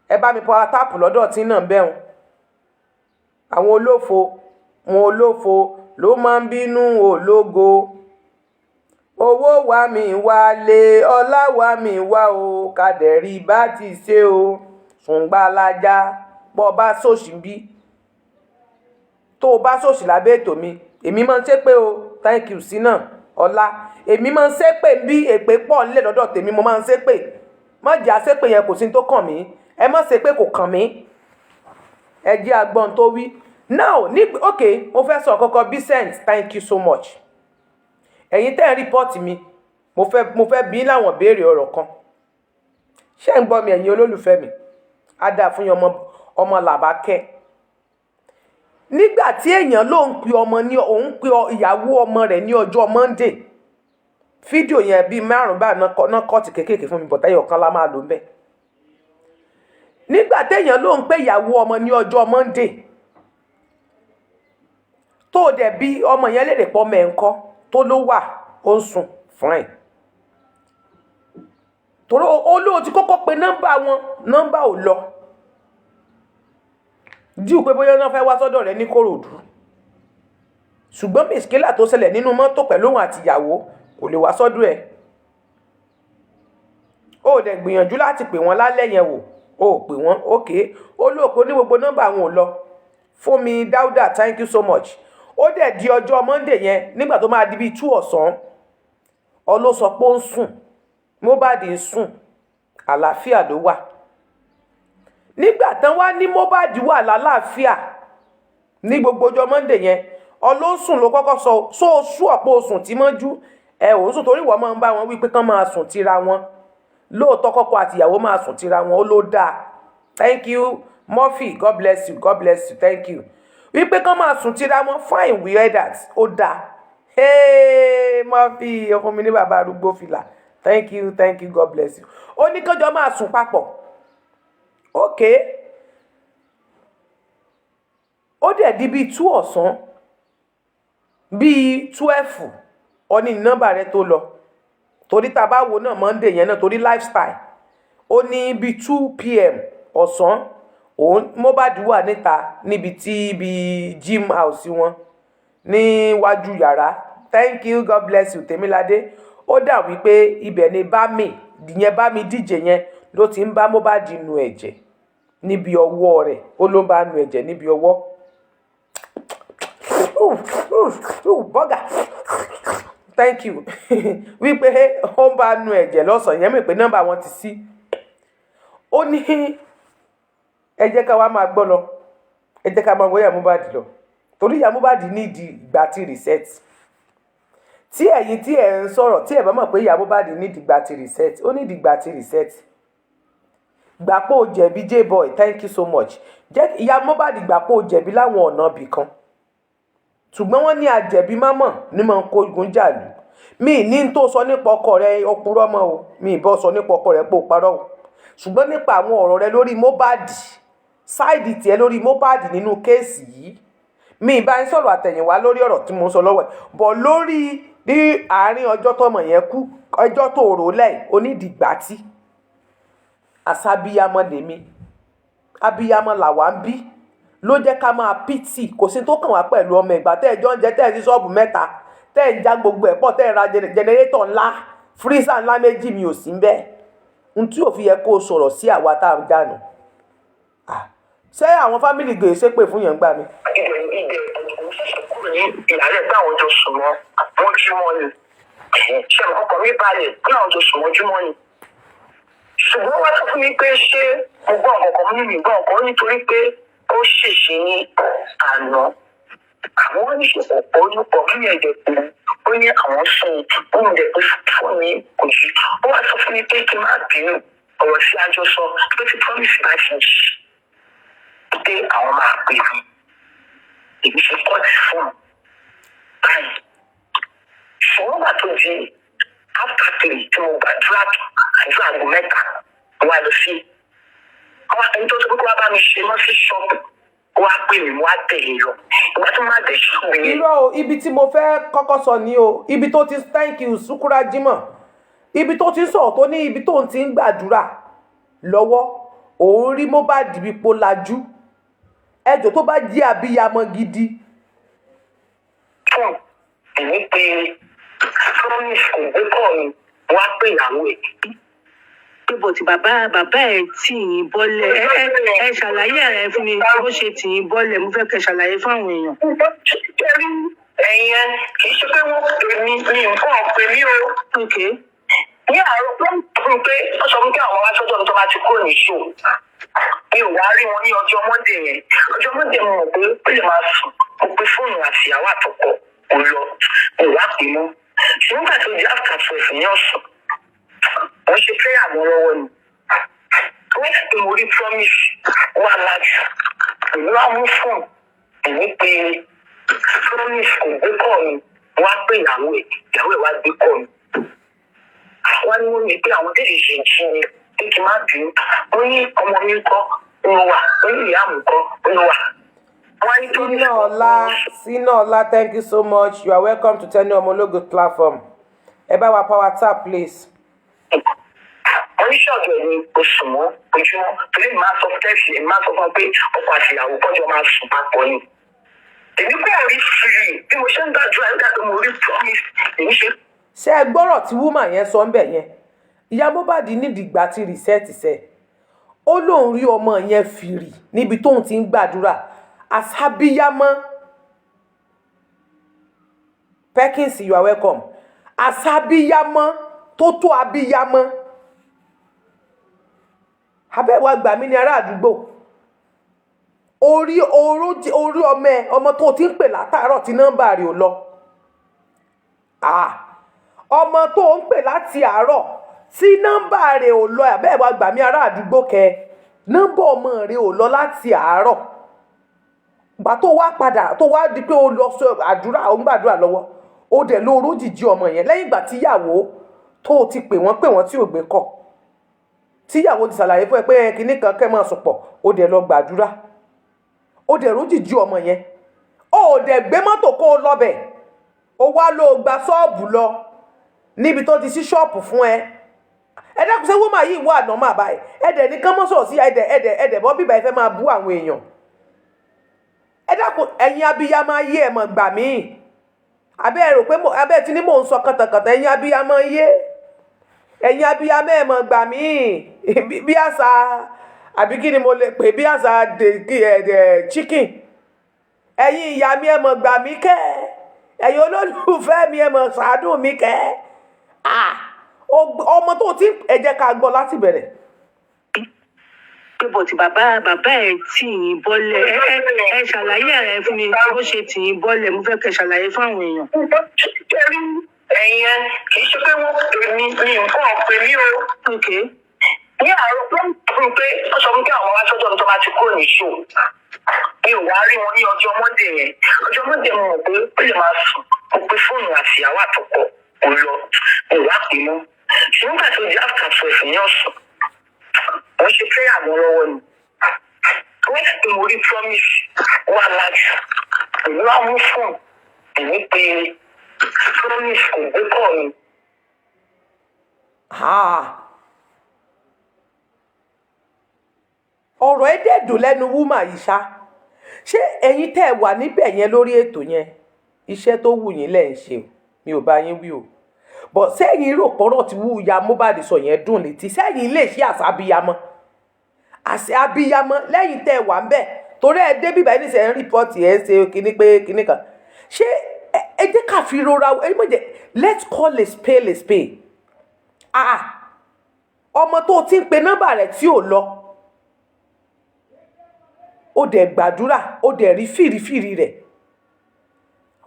Ẹ bá mi power tap lọ́dọ̀ tí náà bẹ́hùn. Àwọn olófo, wọn olófo ló máa ń bínú ológo. Owó wa mi wálé, ọlá wa mi wá o, kàdẹ̀rí bá ti ṣe o. Sùngbàlájà bọ́ bá sòṣì bí tó o bá sòṣì lábẹ́ ètò mi, èmi máa ń ṣépè o. Thank you sí náà ọlá. Èmi máa ń ṣépè bí èpè pọ̀ nílẹ̀ lọ́dọ̀ tèmi, mo máa ń ṣépè. Má jẹ́ àṣepè yẹn, kò sí tó kàn mí. Ẹ má ṣe pé kò kàn mí. Ẹ jẹ́ agbọ́n tó wí now ní. Ok, mo fẹ́ sọ kọ́kọ́. Vincent, thank you so much. Ẹ̀yin tẹ́ ẹ̀ ń report mi, mo fẹ́ bí láwọn béèrè ọ̀rọ̀ kan. Ṣé ń gbọ́ mi, ẹ̀yin olólùfẹ́ mi? Á dáa fún yín. Ọmọ ọmọ làbákẹ́, nígbà tí èèyàn ló ń pe ọmọ ní òun pe ìyàwó ọmọ rẹ̀ ní ọjọ́ Monday, fídíò yẹn bíi márùn báyìí náà cut kéékèèké fún mi, bọ̀tá ẹyọ kan la máa lò ń bẹ̀. Nígbà téèyàn ló ń pe ìyàwó ọmọ ní ọjọ́ Monday, tó o dẹ̀ bí ọmọ yẹn lè rè pọ́ mẹ́ ń kọ́, tó ló wà, ó ń sùn fine, torí olóò ti kọ́kọ́ pe nọ́mbà wọn, nọ́mbà ò lọ díù pé bóyá wọ́n fẹ́ wá sọ́dọ̀ rẹ̀ ní Kòròdú. Ṣùgbọ́n mìsíkílà tó ṣẹlẹ̀ nínú mọ́tò pẹ̀lú òun àti ìyàwó, kò lè wá sọ́dọ̀ ẹ̀. Ó dẹ̀ gbìyànjú láti pè wọ́n lálẹ́ yẹn wò, ó pè wọ́n. Ókè, ó lóòpó ní gbogbo nọ́mbà àwọn ò lọ. Fúnmi Dáúdà, thank you so much. Ó dẹ̀ di ọjọ́ Monday yẹn, nígbà tó máa di bíi 2 ọ̀sán, ọ ló sọ pé ó ń sùn, Mohbad ń sùn, àlàáfíà ló wà. Nígbà tán wá ní Mohbad wà lálàáfíà ní gbogbo ọjọ́ Monday yẹn, ọ ló ń sùn ló kọ́kọ́ sọ. So sú ọ̀pọ̀ osùn tí mọ́jú ẹ ò ń sùn, torí ìwọ máa ń bá wọn wí pé kán máa sùn tira wọn. Lóòótọ́, kọ́kọ́ àtìyàwó máa sùn tira wọn, ó ló dáa. Thank you, Murphy. God bless you, God bless you, thank you. Wípé kán máa sùn tira wọn, fine, we heard that, ó dáa. Hey, Murphy, ọkọ mi ní bàbá arúgbó fìlà, thank you, thank you, God bless you. Ó ní kánjọ máa sùn papọ̀. Ok, ó dẹ̀ di bíi 2 ọ̀sán, bíi 12, ọ ní nọ́mbà rẹ tó lọ, torí tá a bá wo náà Monday yẹn náà, torí lifestyle, ó ní bíi 2 p.m. ọ̀sán, òun Mohbad wà níta níbi tí ibi gym house wọn níwájú yàrá. Thank you, God bless you, Tèmiládé. Ó dà wípé ibẹ̀ ni bámi ìyẹn bámi díje yẹn ló ti ń bá Mohbad nu ẹ̀jẹ̀ níbi ọwọ́ rẹ̀. Ó ló ń bá nu ẹ̀jẹ̀ níbi ọwọ́ bọ́gà. Thank you. Wípé ó ń bá nu ẹ̀jẹ̀ lọ́sàn-án yẹn, mọ̀ pé nọ́mbà wọn ti sí. Ó ní ẹ jẹ́ ká wá máa gbọ́ lọ, ẹ jẹ́ ká máa gbọ́ ìyá Mohbad lọ, torí ìyá Mohbad nídìí ìgbà tí reset. Tí ẹ̀yin tí ẹ̀ ń sọ̀rọ̀, tí ẹ̀ bá mọ̀ pé ìyá Mohbad nídìí ìgbà tí reset, ó nídìí ìgbà tí reset. Gbà pé o jẹ̀bi. J-boy, thank you so much. Jẹ́ ìyá Mohbad gbà pé o jẹ̀bi láwọn ọ̀nà ibì kan, ṣùgbọ́n wọ́n ní àjẹ̀bí mámọ̀ ní mọ̀ ń kó ogun jàlú. Mi ní tó sọ nípa ọkọ rẹ, ọpurọ́ mọ́ o. Mi ì bọ́ sọ nípa ọkọ rẹ pé o parọ́ o, ṣùgbọ́n nípa àwọn ọ̀rọ̀ rẹ lórí Mohbad, side tiẹ̀ lórí Mohbad nínú case yìí, mi ì bá ń sọ̀rọ̀ àtẹ̀yìnwá lórí ọ̀rọ̀ tí mo ń sọ lọ́wọ́ ẹ̀ bọ̀ lórí ní àárín ọjọ́ tọmọ yẹn kú, ọjọ́ tó rò lẹ̀ onídìgbàtí. Àṣàbíyamọ lèmi, abiyamọ làwa ń bí, ló jẹ́ ká máa pity. Kò sí tó kàn wá pẹ̀lú ọmọ ìgbà tẹ́ ẹ jọ ń jẹ, tẹ́ ẹ sí ṣọ́ọ̀bù mẹ́ta, tẹ́ ẹ ń já gbogbo ẹ̀ pọ̀, tẹ́ ẹ ra generator ńlá, freezer ńlá méjì, mi ò sí ń bẹ́ẹ̀ n tí ò fi yẹ kó o sọ̀rọ̀ sí àwa tá a ń dànù. Ṣé àwọn family gèè ṣépè fún yẹn gbà mí?
Ibẹ̀ òun ṣẹ̀ṣẹ̀ kúrò ní ìyàrá pé àwọn jọ sùn mọ́ wọ́n jí mọ́ ni. Ṣe ọkọ̀ mi balẹ̀ pé àwọn jọ sùn mọ́júmọ́ ni. Ṣùgbọ́n wọ́n sọ fún mi pé ṣé mo gbọ́ nǹkan kan nínú ìgbọ́ nǹkan, nítorí pé ó ṣèṣe ní àná. Àwọn ní ṣe ọ̀pọ̀ orúkọ kí ni ẹ̀jẹ̀ pé ó ní àwọn sùn, ó ń dẹ̀ pé fóònù mi kò jí. Ó wá sọ fún mi pé kí n má bínú, ọ̀rọ̀ tí a jọ sọ pé tí Promise bá ti jí pé àwọn máa pè mí. Èmi ṣe cut fóònù báyìí. Ṣùgbọ́n gbà tó di after 3 tí mo gbàdúrà, àdúrà aago 3, wá lọ sí àwọn ẹni tó sọ pé kó wá bá mi ṣe lọ sí ṣọ́ọ̀bù, ó wá pè mí, wá tẹ̀lé lọ. Ìgbà tó máa dé ṣọ́ọ̀bù yẹn.
Irọ́ o. Ibi tí mo fẹ́ kọ́kọ́ sọ ni o, ibi tó ti, thank you, Sukura Jimoh, ibi tó ti ń sọ̀rọ̀, tó ní ibi tó ń ti ń gbàdúrà lọ́wọ́, òun rí Mohbad bí po lajú. Ẹjọ́ tó bá jẹ́ abiyamọ gidi.
Fún èmi pé Promise kò gbé kọ́ mi, wá pé ìyàwó ẹ̀.
Pé but bàbá ẹ̀ tì yín bọ́lẹ̀. Ẹ ṣàlàyé ẹ̀ fún mi bó ṣe tì yín bọ́lẹ̀. Mo fẹ́ kẹ́ ṣàlàyé fún àwọn èèyàn.
Ẹ̀yin ẹ kì í ṣe pé wọ́n pè mí, mi nǹkan pè mí o. Ní àárọ̀ pé fún pé wọ́n sọ fún pé àwọn wá sọ́dọ̀ mi tó bá ti kúrò ní show. Mi ò wá rí wọn ní ọjọ́ Monday yẹn. Ọjọ́ Monday, mo mọ̀ pé ó lè máa sùn. Mo pe fóònù àti ìyàwó àtọkọ, kò lọ. Mo wá pè mọ́. Ṣùgbọ́n nígbà tó di after 12 ní ọ̀sán, mo ń ṣe prayer mọ́ lọ́wọ́ ni. Wọ́n sì pé mo rí Promise wà lájú. Èmi wá mú fóònù, èmi pe Promise, kò gbé call mi. Wọ́n á pè ìyàwó ẹ̀, ìyàwó ẹ̀ wá gbé call mi. Wọ́n ní wọ́n ní pé àwọn tètè ṣe jí ni pé kí n má bínú. Wọ́n ní ọmọ mi ń kọ́ ń wà, wọ́n ní ìyá mi kọ́ ń wà. Wọ́n ní tó ní
Sinola, Sinola, thank you so much. You are welcome to Tenny Omologo platform. Ẹ bá wa power tap, please.
Wọ́n ní ṣọ́ọ̀bù ẹ̀ ní oṣù mọ́ ojúmọ́, torí mi máa sọ fún tẹ́sí, èmi máa sọ fún ọ pé ọkọ àti ìyàwó kọjọ máa sùn papọ̀ ni. Èmi kò rí fìrì bí mo ṣe ń gbàdúrà nígbà tó mo rí Promise, èmi ṣe.
Ṣé ẹ gbọ́rọ̀ tí woman yẹn sọ ń bẹ̀ yẹn? Ìyá Mohbad nídìí ìgbà tí reset sẹ̀. Ó lóun rí ọmọ yẹn fìrì níbi tóun ti ń gbàdúrà. Àsábíyámọ́. Perkins, you are welcome. Àsábíyámọ́ tó tó abíyámọ́. Abẹ́wò àgbà mi ní ará àdúgbò. Orí orí ọmọ ẹ, ọmọ tó ti ń pè látàárọ̀ tí nọ́mbà rẹ̀ ò lọ. Ah, ọmọ tó ń pè láti àárọ̀ tí nọ́mbà rẹ̀ ò lọ. Abẹ́wò àgbà mi ará àdúgbò kẹ, nọ́mbà ọmọ rẹ̀ ò lọ láti àárọ̀. Gbà tó wá padà, tó wá di pé ó lọ sọ àdúrà, ó ń gbàdúrà lọ́wọ́, ó dẹ̀ lóoró jìjì ọmọ yẹn lẹ́yìn ìgbà tíyàwó tó o ti pè wọ́n tí ò gbé kọ̀, tíyàwó ti ṣàlàyé fún ẹ pé ẹ kinní kan kẹ́ máa sùn pọ̀. Ó dẹ̀ lọ gbàdúrà, ó dẹ̀ rójìji ọmọ yẹn, ó dẹ̀ gbé mọ́tò kó o lọ bẹ̀. Ó wá ló gba ṣọ́ọ̀bù lọ níbi tó ti ṣí ṣọ́ọ̀bù fún ẹ. Ẹ dákun, ṣé woman yìí wà normal báyìí? Ẹ dẹ̀ ní kán mọ́ sọ̀rọ̀ sí ẹ dẹ̀ ẹ dẹ̀ ẹ dẹ̀ bọ́ bíbá, ẹ fẹ́ máa bú àwọn èèyàn. Ẹ dákun, ẹ̀yin abiyamọ ayé, ẹ̀ mọ̀ gbà mí. Abẹ́ ẹ rò pé abẹ́ tí ní mò ń sọ kàntàkàntà. Ẹ̀yin abiyamọ ayé, ẹ̀yin abiyamọ, ẹ̀ mọ̀ gbà mí. Bí àṣà àbí kí ni mo lè pè, bí àṣà ẹ chicken. Ẹ̀yin ìyá mi, ẹ̀ mọ̀ gbà mí kẹ́. Ẹ̀yin olólùfẹ́ mi, ẹ̀ mọ̀ ṣàánú mi kẹ́. Ah, ọmọ tó ti ẹ jẹ́ ká gbọ́ láti bẹ̀rẹ̀.
Pé but bàbá ẹ̀ tì yín bọ́lẹ̀. Ẹ ṣàlàyé ẹ̀ fún mi bó ṣe tì yín bọ́lẹ̀. Mo fẹ́ kẹ́ ṣàlàyé fún àwọn èèyàn.
Kẹrí ẹ̀yìn ẹ, kì í ṣe pé wọ́n pè mí ní nǹkan pè mí o. Ní àárọ̀ pé fún pé wọ́n sọ fún pé àwọn wá sọ́dọ̀ mi tó bá ti kúrò ní show. Mi ò wá rí wọn ní ọjọ́ Monday yẹn. Ọjọ́ Monday, mo mọ̀ pé ó lè máa sùn. Mo pe fóònù àti ìyàwó àtọkọ, kò lọ. Mo wá pè mọ́. Ṣùgbọ́n nígbà tó di after 12 ní ọ̀sán, mo ń ṣe prayer mọ́ lọ́wọ́ ni. Wọ́n sì pé mo rí Promise wà lájú. Èmi wá mú fóònù, èmi pe Promise, kò gbé call mi.
Ah. Ọ̀rọ̀ ẹ dẹ̀ dùn lẹ́nu woman yìí ṣá. Ṣé ẹ̀yin tẹ́ ẹ wà níbẹ̀ yẹn lórí ètò yẹn, iṣẹ́ tó wù yín lẹ̀ ń ṣe o, mi ò bá yín wí o, but sẹ́yìn rò pọ̀rọ̀ tí wú ya Mohbad sọ yẹn dùn létí? Sẹ́yìn lè ṣe àṣà abiyamọ, àṣẹ abiyamọ lẹ́yìn tẹ́ ẹ wà ń bẹ̀? Torí ẹ dé bíbá ẹni sẹ́ ń report, ẹ̀ ń ṣe kinní pé kinní kan. Ṣé ẹ jẹ́ ká fi rora ẹ mọ̀ jẹ́. Let's call a spade a spade. Ah, ọmọ tó o ti ń pe nọ́mbà rẹ̀ tí ò lọ, ó dẹ̀ gbàdúrà, ó dẹ̀ rí fìrífìrí rẹ̀,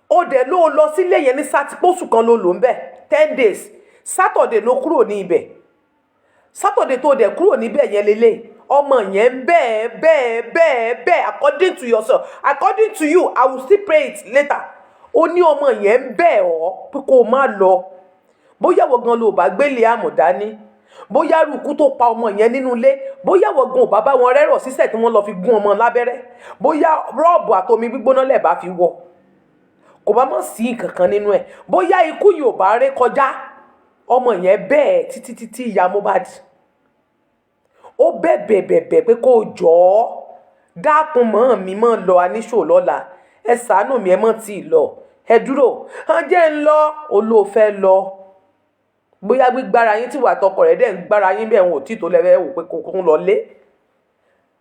ó dẹ̀ ló lọ sílé yẹn ní sátì pósù kan ló lò ń bẹ̀, 10 days. Saturday ló kúrò ní ibẹ̀. Saturday tó dẹ̀ kúrò níbẹ̀ yẹn lélẹ̀, ọmọ yẹn ń bẹ́ẹ̀ bẹ́ẹ̀ bẹ́ẹ̀ bẹ́ẹ̀. According to yourself, according to you, I will still pray it later. Ó ní ọmọ yẹn ń bẹ̀ ọ́ pé kó o má lọ. Bóyá wọ́n gan ló bá gbélé àmọ̀ dání, bóyá rúkú tó pa ọmọ yẹn nínú ilé, bóyá wọ́n gan ò bá bá wọn rẹ́rọ̀ sísẹ̀ tí wọ́n lọ fi gún ọmọ lábẹ́rẹ́, bóyá Robb àtomi gbígbóná lẹ̀ bá fi wọ̀, kò bá mọ̀ sí nǹkan kan nínú ẹ̀, bóyá ikú yìí ò bá ré kọjá. Ọmọ yẹn bẹ́ẹ̀ títí títí. Ìyá Mohbad, ó bẹ̀bẹ̀ bẹ̀bẹ̀ pé kó jọ ọ́, dákun mọ́ mi, mọ́ lọ aníṣò lọ́la, ẹ ṣàánú mi, ẹ mọ́ tí ì lọ, ẹ dúró hàn jẹ́ ń lọ. Olóòfẹ́ lọ, bóyá gbígbára yín tí wà tọkọ rẹ̀ dẹ̀ ń gbára yín bẹ́ẹ̀, wọn ò tí tó lẹ́fẹ̀ẹ́ wò pé kó ń lọ lé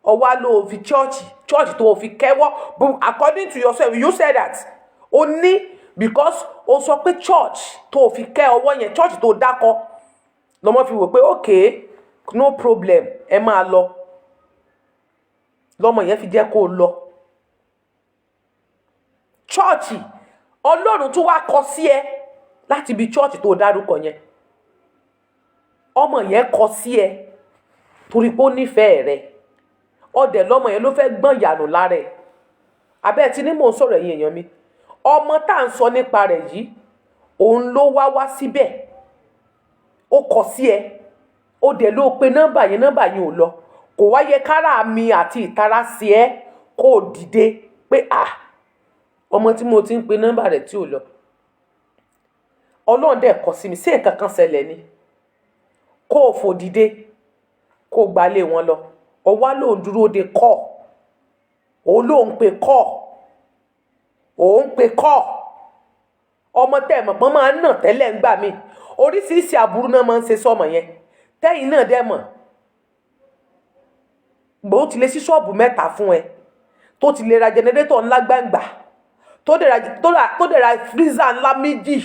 ọwá ló fi church, church tó fi kẹ́wọ́. But according to yourself, you said that o ní because o sọ pé church tó fi kẹ́ ọwọ́ yẹn, church tó dákọ. Lọ́mọ fi wò pé, "Okay, no problem, ẹ máa lọ." Lọ́mọ yẹn fi jẹ́ kó o lọ chọ́ọ̀chì. Ọlọ́run tún wá kọ sí ẹ láti ibi chọ́ọ̀chì tó dárúkọ yẹn. Ọmọ yẹn kọ sí ẹ torí pé ó nífẹ̀ẹ́ rẹ. Ọdẹ lọmọ yẹn ló fẹ́ gbọ́n ìyànù lára ẹ̀. Abẹ́ tí ní mò ń sọ̀rọ̀, ẹ̀yin èèyàn mi, ọmọ tá à ń sọ nípa rẹ̀ yìí, òun ló wá wá síbẹ̀. Ó kọ sí ẹ, ó dẹ̀ ló pe nọ́mbà yẹn, nọ́mbà yẹn ò lọ. Kò wá yẹ kára mi àti ìtara sí ẹ, kó o dìde pé, "Ah, ọmọ tí mo ti ń pe nọ́mbà rẹ̀ tí ò lọ, Ọlọ́run dẹ̀ kọ sí mi, sí nǹkan kan ṣẹlẹ̀ ni?" Kó o fò dìde, kó o gbalé wọn lọ. Ọwá lòun dúró de kọ́, òun lòun pe kọ́, òun pe kọ́. Ọmọ tẹ́ ẹ̀ mọ̀ pọ́n máa ń nà tẹ́lẹ̀ ń gbà mí, oríṣiríṣi aburú náà máa ń ṣe sọ́mọ yẹn. Tẹ́yìn náà dẹ́ mọ̀ gbòó ti lè sí ṣọ́ọ̀bù mẹ́ta fún ẹ, tó ti lè ra generator ńlá gbàǹgbà, tó dẹ̀ ra freezer ńlá méjì,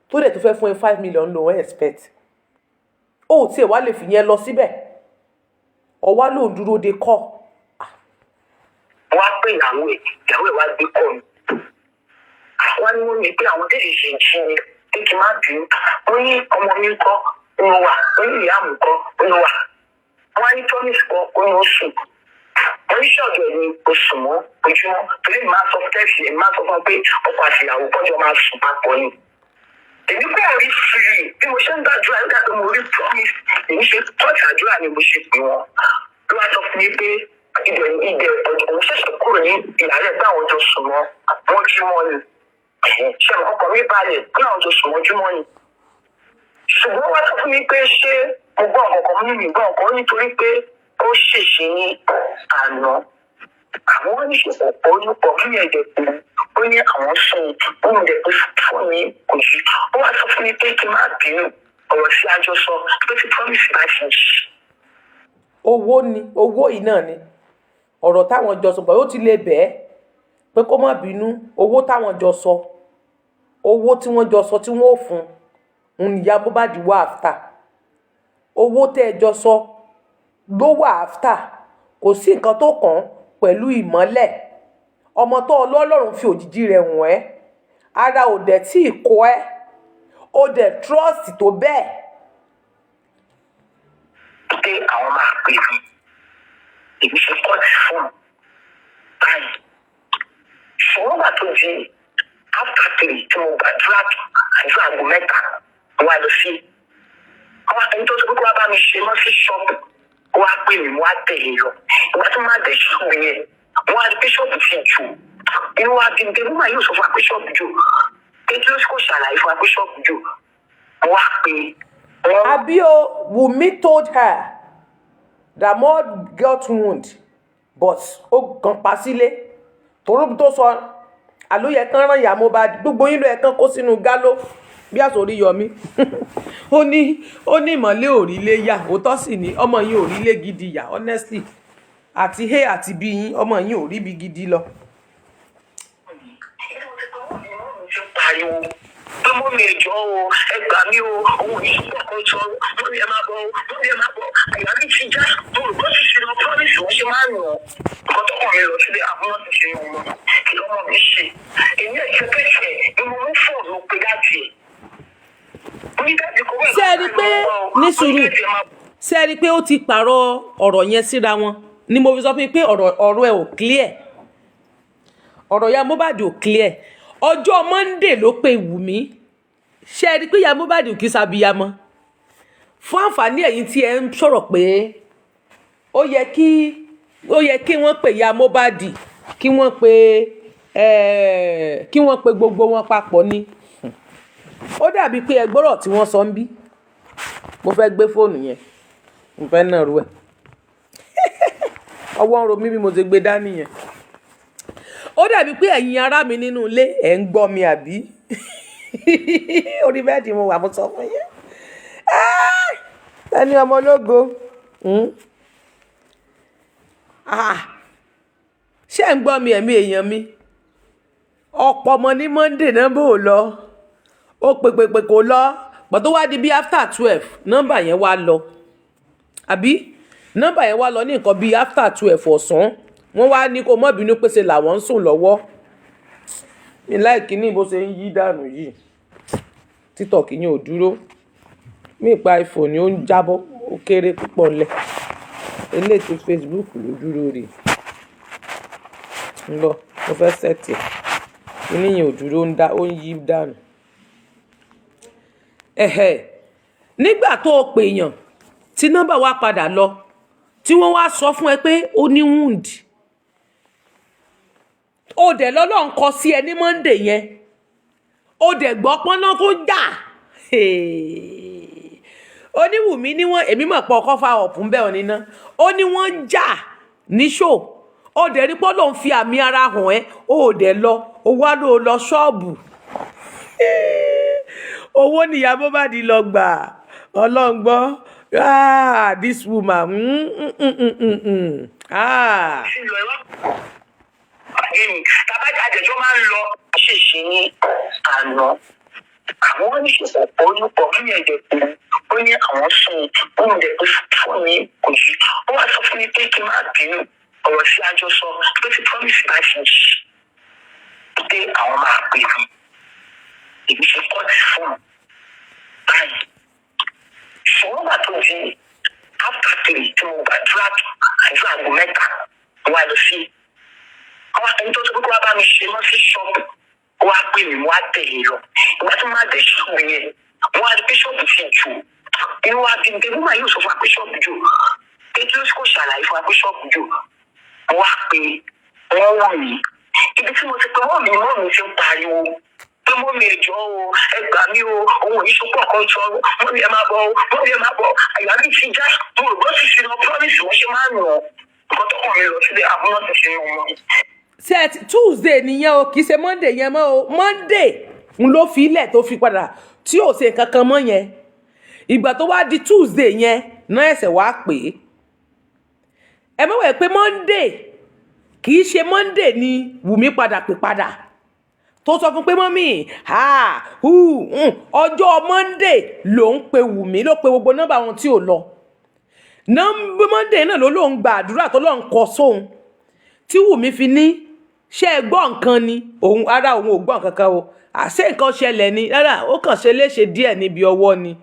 tó dẹ̀ tó fẹ́ fún ẹ 5 million lòun expect. Ó tiẹ̀ wá lè fi yẹn lọ síbẹ̀, ọwá lòun dúró de kọ́.
Wọ́n á pè ìyàwó ẹ̀, ìyàwó ẹ̀ wá gbé kọ́ mi. Wọ́n ní wọ́n ní pé àwọn tètè ṣe jí ni pé kí n má bínú. Wọ́n ní ọmọ mi ń kọ́, ó ní wà. Wọ́n ní ìyá mi kọ́, ó ní wà. Wọ́n á ní Promise kọ́, ó ní ó sùn. Wọ́n ní ṣọ́ọ̀dù ẹ̀ ní kò sùn mọ́ ojúmọ́, torí mi máa sọ fún tẹ́sí ẹ̀, máa sọ fún ọ pé ọkọ àti ìyàwó kọjọ máa sùn papọ̀ ni. Èmi kò rí fìrì bí mo ṣe ń gbàdúrà nígbà pé mo rí Promise. Èmi ṣe tọ́ọ̀tì àdúrà ni mo ṣe pè wọ́n. Ló wá sọ fún mi pé ibẹ̀ òun ṣẹ̀ṣẹ̀ kúrò ní ìyàrá ẹ̀, pé àwọn jọ sùn mọ́ wọ́n jí mọ́ ni. Ṣe ọkọ̀ mi balẹ̀ pé àwọn jọ sùn mọ́júmọ́ ni. Ṣùgbọ́n wá sọ fún mi pé ṣé mo gbọ́ nǹkan kan? Mo ní mi gbọ́ nǹkan, nítorí pé ó ṣèṣe ní àná. Àwọn oníṣòwò orúkọ ní ẹ̀jẹ̀ pé ó ní àwọn sùn, òun dẹ̀ pé fóònù mi kò jí. Ó wá sọ fún mi pé kí n má bínú, ọ̀rọ̀ tí a jọ sọ pé tí Promise bá ti jí.
Owó ni, owó yìí náà ni ọ̀rọ̀ táwọn jọ sọ pé ó ti lè bẹ́ẹ̀ pé kó má bínú. Owó táwọn jọ sọ, owó tí wọ́n jọ sọ tí wọ́n ò fún un, ìyá Mohbad wà after owó tẹ́ ẹ jọ sọ ló wà after. Kò sí nǹkan tó kàn án pẹ̀lú ìmọ́lẹ̀ ọmọ tó Ọlọ́run fi òjìji rẹ̀ wọ̀n ẹ́. Ara ò dẹ̀ tí ì kọ́ ẹ́, ó dẹ̀ trust tó bẹ́ẹ̀.
Pé àwọn máa pè mí, èmi ṣe cut fóònù báyìí. Ṣùgbọ́n gbà tó di after 3 tí mo gbàdúrà tó àdúrà aago 3, mo wá lọ sí àwọn ẹni tó sọ pé kó wá bá mi ṣe lọ sí ṣọ́ọ̀bù. Ó wá pè mí, mo wá tẹ̀lé lọ. Ìgbà tí mo máa dé ṣọ́ọ̀bù yẹn, mo wá rí pé ṣọ́ọ̀bù ti jò. Inú wa bí mi pé mo máa yóò sọ fún wa pé ṣọ́ọ̀bù jò, pé kí ló kò ṣàlàyé fún wa pé ṣọ́ọ̀bù jò. Mo wá pè wọ́n.
Àbí o, Wunmi told her that Mo got wound, but ó kàn pa sílé torí tó sọ àlóyè kan rán ìyá Mohbad. Gbogbo yín ló yẹ kán kó sínú gálò bí àsòrí yọmí. Ó ní ìmọ̀lẹ́ òrílé yà, òótọ́ sì ni. Ọmọ yín òrílé gidi yà, honestly, àti a àti b yín, ọmọ yín ò ríbi gidi lọ.
Pariwo pé mummy, ẹjọ́ o, ẹ gbà mí o, òun ò ní sọ́kọ̀ kan sọ. Mummy, ẹ máa bọ̀ o, mummy, ẹ máa bọ̀, àyà mi ti já. Mo rò bó ti ṣe lọ Promise, òun ṣe máa ń nà nǹkan tó kàn mí lọ sílé àbúrò ti ṣe wọn. Kí lọ́mọ mi ṣe? Èmi ẹ̀ ṣe pẹ́sẹ̀ ni mo mú fóònù pé daddy ẹ̀. Mo ní daddy kò wẹ̀.
Ṣé ẹ rí i pé ní sùúrù, ṣé ẹ rí i pé ó ti pààrọ̀ ọ̀rọ̀ yẹn síra wọn ni mo fi sọ fún yín pé ọ̀rọ̀ ẹ̀ ò clear, ọ̀rọ̀ ya Mohbad ò clear. Ọjọ́ Monday ló pe Wùmí. Ṣé ẹ rí i pé ya Mohbad kì í ṣàbíyamọ? Fún àǹfààní ẹ̀yin tí ẹ ń sọ̀rọ̀ pé ó yẹ kí wọ́n pè ya Mohbad, kí wọ́n pe gbogbo wọn papọ̀ ni, ó dàbí pé ẹ gbọ́rọ̀ tí wọ́n sọ ń bí. Mo fẹ́ gbé fóònù yẹn, mo fẹ́ nàró ẹ̀, ọwọ́ ń ro mí bí mo ṣe gbé dání yẹn. Ó dàbí pé ẹ̀yin ará mi nínú ilé ẹ̀ ń gbọ́ mi, àbí? Orí bẹ́ẹ̀dì mo wà, mo sọ fún yín. Ẹni ọmọ ológo. Ah, ṣé ẹ̀ ń gbọ́ mi, ẹ̀mí èèyàn mi? Ọ̀pọ̀ ọmọ ní Monday náà bò lọ, ó pè pè pè kò lọ. Gbà tó wá di bí after 12, nọ́mbà yẹn wá lọ, àbí nọ́mbà yẹn wá lọ ní nǹkan bíi after 12 ọ̀sán. Wọ́n wá ní kó má bínú pèsè làwọn ń sùn lọ́wọ́. Mi láìkí ní bó ṣe ń yí dànù yìí. TikTok yẹn ò dúró. Mi pa iPhone ni ó ń jábọ́, ó kéré púpọ̀ lẹ̀. Eléyìí tó Facebook ló dúró rè. Ń bọ̀, mo fẹ́ set ẹ̀. Kíní yẹn ò dúró, ń dá, ó ń yí dànù. Ẹ̀hẹ̀. Nígbà tó o pè èèyàn tí nọ́mbà wa padà lọ, tí wọ́n wá sọ fún ẹ pé ó ní wound. Ó dẹ̀ lọ́lọ́run kọ sí ẹ ní Monday yẹn. Ó dẹ̀ gbọ́ pọ́nná tó jà. Oníwùmí ní wọ́n, èmi mọ̀ pé ọkọ̀ fa ọ̀pù ń bẹ̀ ọ́ níná. Ó ní wọ́n jà ní show. Ó dẹ̀ rí pé Ọlọ́run fi àmì ara hàn ẹ́. Ó dẹ̀ lọ, ó wá ló lọ ṣọ́ọ̀bù. Owó nìyá Mohbad lọ gbà. Ọlọ́run gbọ́. Ah, this woman. Ah.
Ti lọ, ẹ wá pàdé mi. Tàbá àjẹjọ́ máa ń lọ ṣèṣe ní àná, àwọn oníṣòwò orúkọ ní ẹ̀jẹ̀ pé ó ní àwọn sùn, òun dẹ̀ pé fóònù mi kò jí. Ó wá sọ fún mi pé kí n má bínú, ọ̀rọ̀ tí a jọ sọ pé tí Promise bá ti jí pé àwọn máa pè mí. Èmi ṣe cut fóònù báyìí. Ṣùgbọ́n gbà tó di after 3 tí mo gbàdúrà, àdúrà aago 3, wá lọ sí àwọn ẹni tó tó kókó wá bá mi ṣe lọ sí ṣọ́ọ̀bù. Ó wá pè mí, mo wá tẹ̀lé lọ. Ìgbà tí mo máa dé ṣọ́ọ̀bù yẹn, mo wá rí pé ṣọ́ọ̀bù ti jò. Inú wa bí mi pé woman yóò sọ fún wa pé ṣọ́ọ̀bù jò, pé kí ló kò ṣàlàyé fún wa pé ṣọ́ọ̀bù jò. Mo wá pé wọ́n wọ̀ mí. Ibi tí mo ti pé wọ́n mi ni wọ́n mi ti ń pariwo pé mummy, ẹ jọ̀ọ́ o, ẹ gbà mí o, òun ò ní sopọ̀ kan sọ. Mummy, ẹ máa bọ̀ o, mummy, ẹ máa bọ̀. Àyà mi ti já. Mo rò bó sì ṣe lọ Promise, wọ́n ṣe máa ń nà nǹkan tó kàn mí lọ sílé àbúrò ti ṣe wọn.
Ṣe Tuesday nìyẹn o, kì í ṣe Monday yẹn mọ́ o. Monday ń ló fi ilẹ̀ tó fi padà tí ò ṣe nǹkan kan mọ́ yẹn. Ìgbà tó wá di Tuesday yẹn náà ẹsẹ̀ wá pè é. Ẹ mọ̀ wẹ̀ pé Monday, kì í ṣe Monday ni Wùmí padà pè padà tó sọ fún pé mummy ha hu. Ọjọ́ Monday ló ń pe Wùmí, ló pe gbogbo nọ́mbà wọn tí ò lọ. Nọ́mbà Monday náà ló lóun gba àdúrà tó lóun kọ sóhun tí Wùmí fi ní, ṣé ẹ gbọ́ nǹkan ni? Òun ara òun ò gbọ́ nǹkan kan o. Àṣé nǹkan ṣẹlẹ̀ ni? Rárá, ó kàn ṣe léṣe díẹ̀ níbi ọwọ́ ni.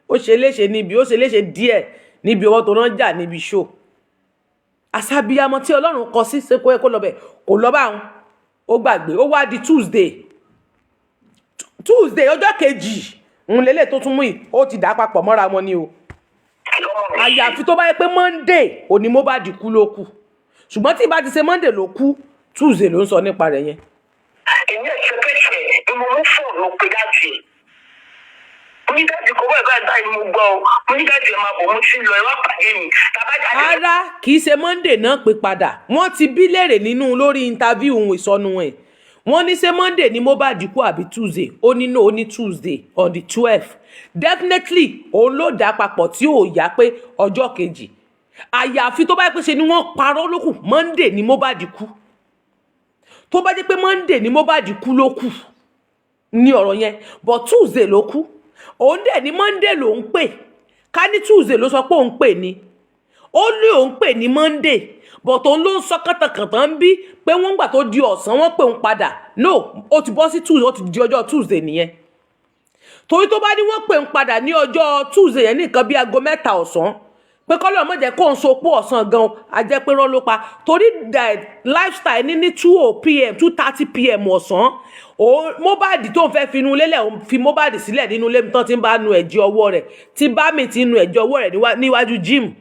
Ó ṣe léṣe níbi, ó ṣe léṣe díẹ̀ níbi ọwọ́ tó rán jà níbi show. Àṣàbíyamọ tí Ọlọ́run kọ sí ṣe kó yẹ kó lọ bẹ̀, kò lọ bá wọn. Ó gbàgbé. Ó wá di Tuesday, Tuesday ọjọ́ kejì ń lélẹ̀ tó tún mú yìí, ó ti dà á papọ̀ mọ́ra wọn ni o. Àyàfi tó bá yẹ pé Monday òní Mohbad kú ló kù, ṣùgbọ́n tí ìbá ti ṣe Monday ló kú, Tuesday ló ń sọ nípa rẹ̀ yẹn.
Èmi ẹ̀ ṣe pé tiẹ̀ ni mo mú fóònù pé daddy ẹ̀. Mo ní, "Daddy, kò báyìí báyìí báyìí mo gbọ́ o." Mo ní, "Daddy, ẹ máa bọ̀, mo ti ń lọ, ẹ wá pàdé mi." Tàbá jáde.
Rárá, kì í ṣe Monday náà pé padà. Wọ́n ti bí léèrè nínú lórí interview ìsọnù ẹ̀. Wọ́n ní ṣé Monday ni Mohbad kú àbí Tuesday? Ó ní no, ó ní Tuesday on the 12. Definitely òun ló dá papọ̀ tí ò yá pé ọjọ́ kejì. Àyàfi tó bá yẹ pé ṣe ni wọ́n parọ́ lókù. Monday ni Mohbad kú. Tó bá jẹ́ pé Monday ni Mohbad kú ló kù ní ọ̀rọ̀ yẹn, but Tuesday ló kú. Òun dẹ̀ ní Monday ló ń pè. Ká ní Tuesday ló sọ pé òun pè ní, ó ní òun pè ní Monday, but òun ló ń sọ kàntàkàntàn ń bí pé wọ́n gbà tó di ọ̀sán wọ́n pè òun padà. No, ó ti bọ́ sí Tuesday, ó ti di ọjọ́ Tuesday nìyẹn, torí tó bá ní wọ́n pè ń padà ní ọjọ́ Tuesday yẹn ní nǹkan bí aago 3 ọ̀sán pé kọ́lọ́ mọ̀ jẹ́ kó ń sopó ọ̀sán gan, a jẹ́ pé rán ló pa, torí the lifestyle ní 2 pm, 2:30 pm ọ̀sán, òun Mohbad tó ń fẹ́ finú lélẹ̀, òun fi Mohbad sílẹ̀ nínú ilé tán tí ń bá nu ẹ̀jẹ̀ ọwọ́ rẹ̀, tí bá mi ti nu ẹ̀jẹ̀ ọwọ́ rẹ̀ níwájú gym.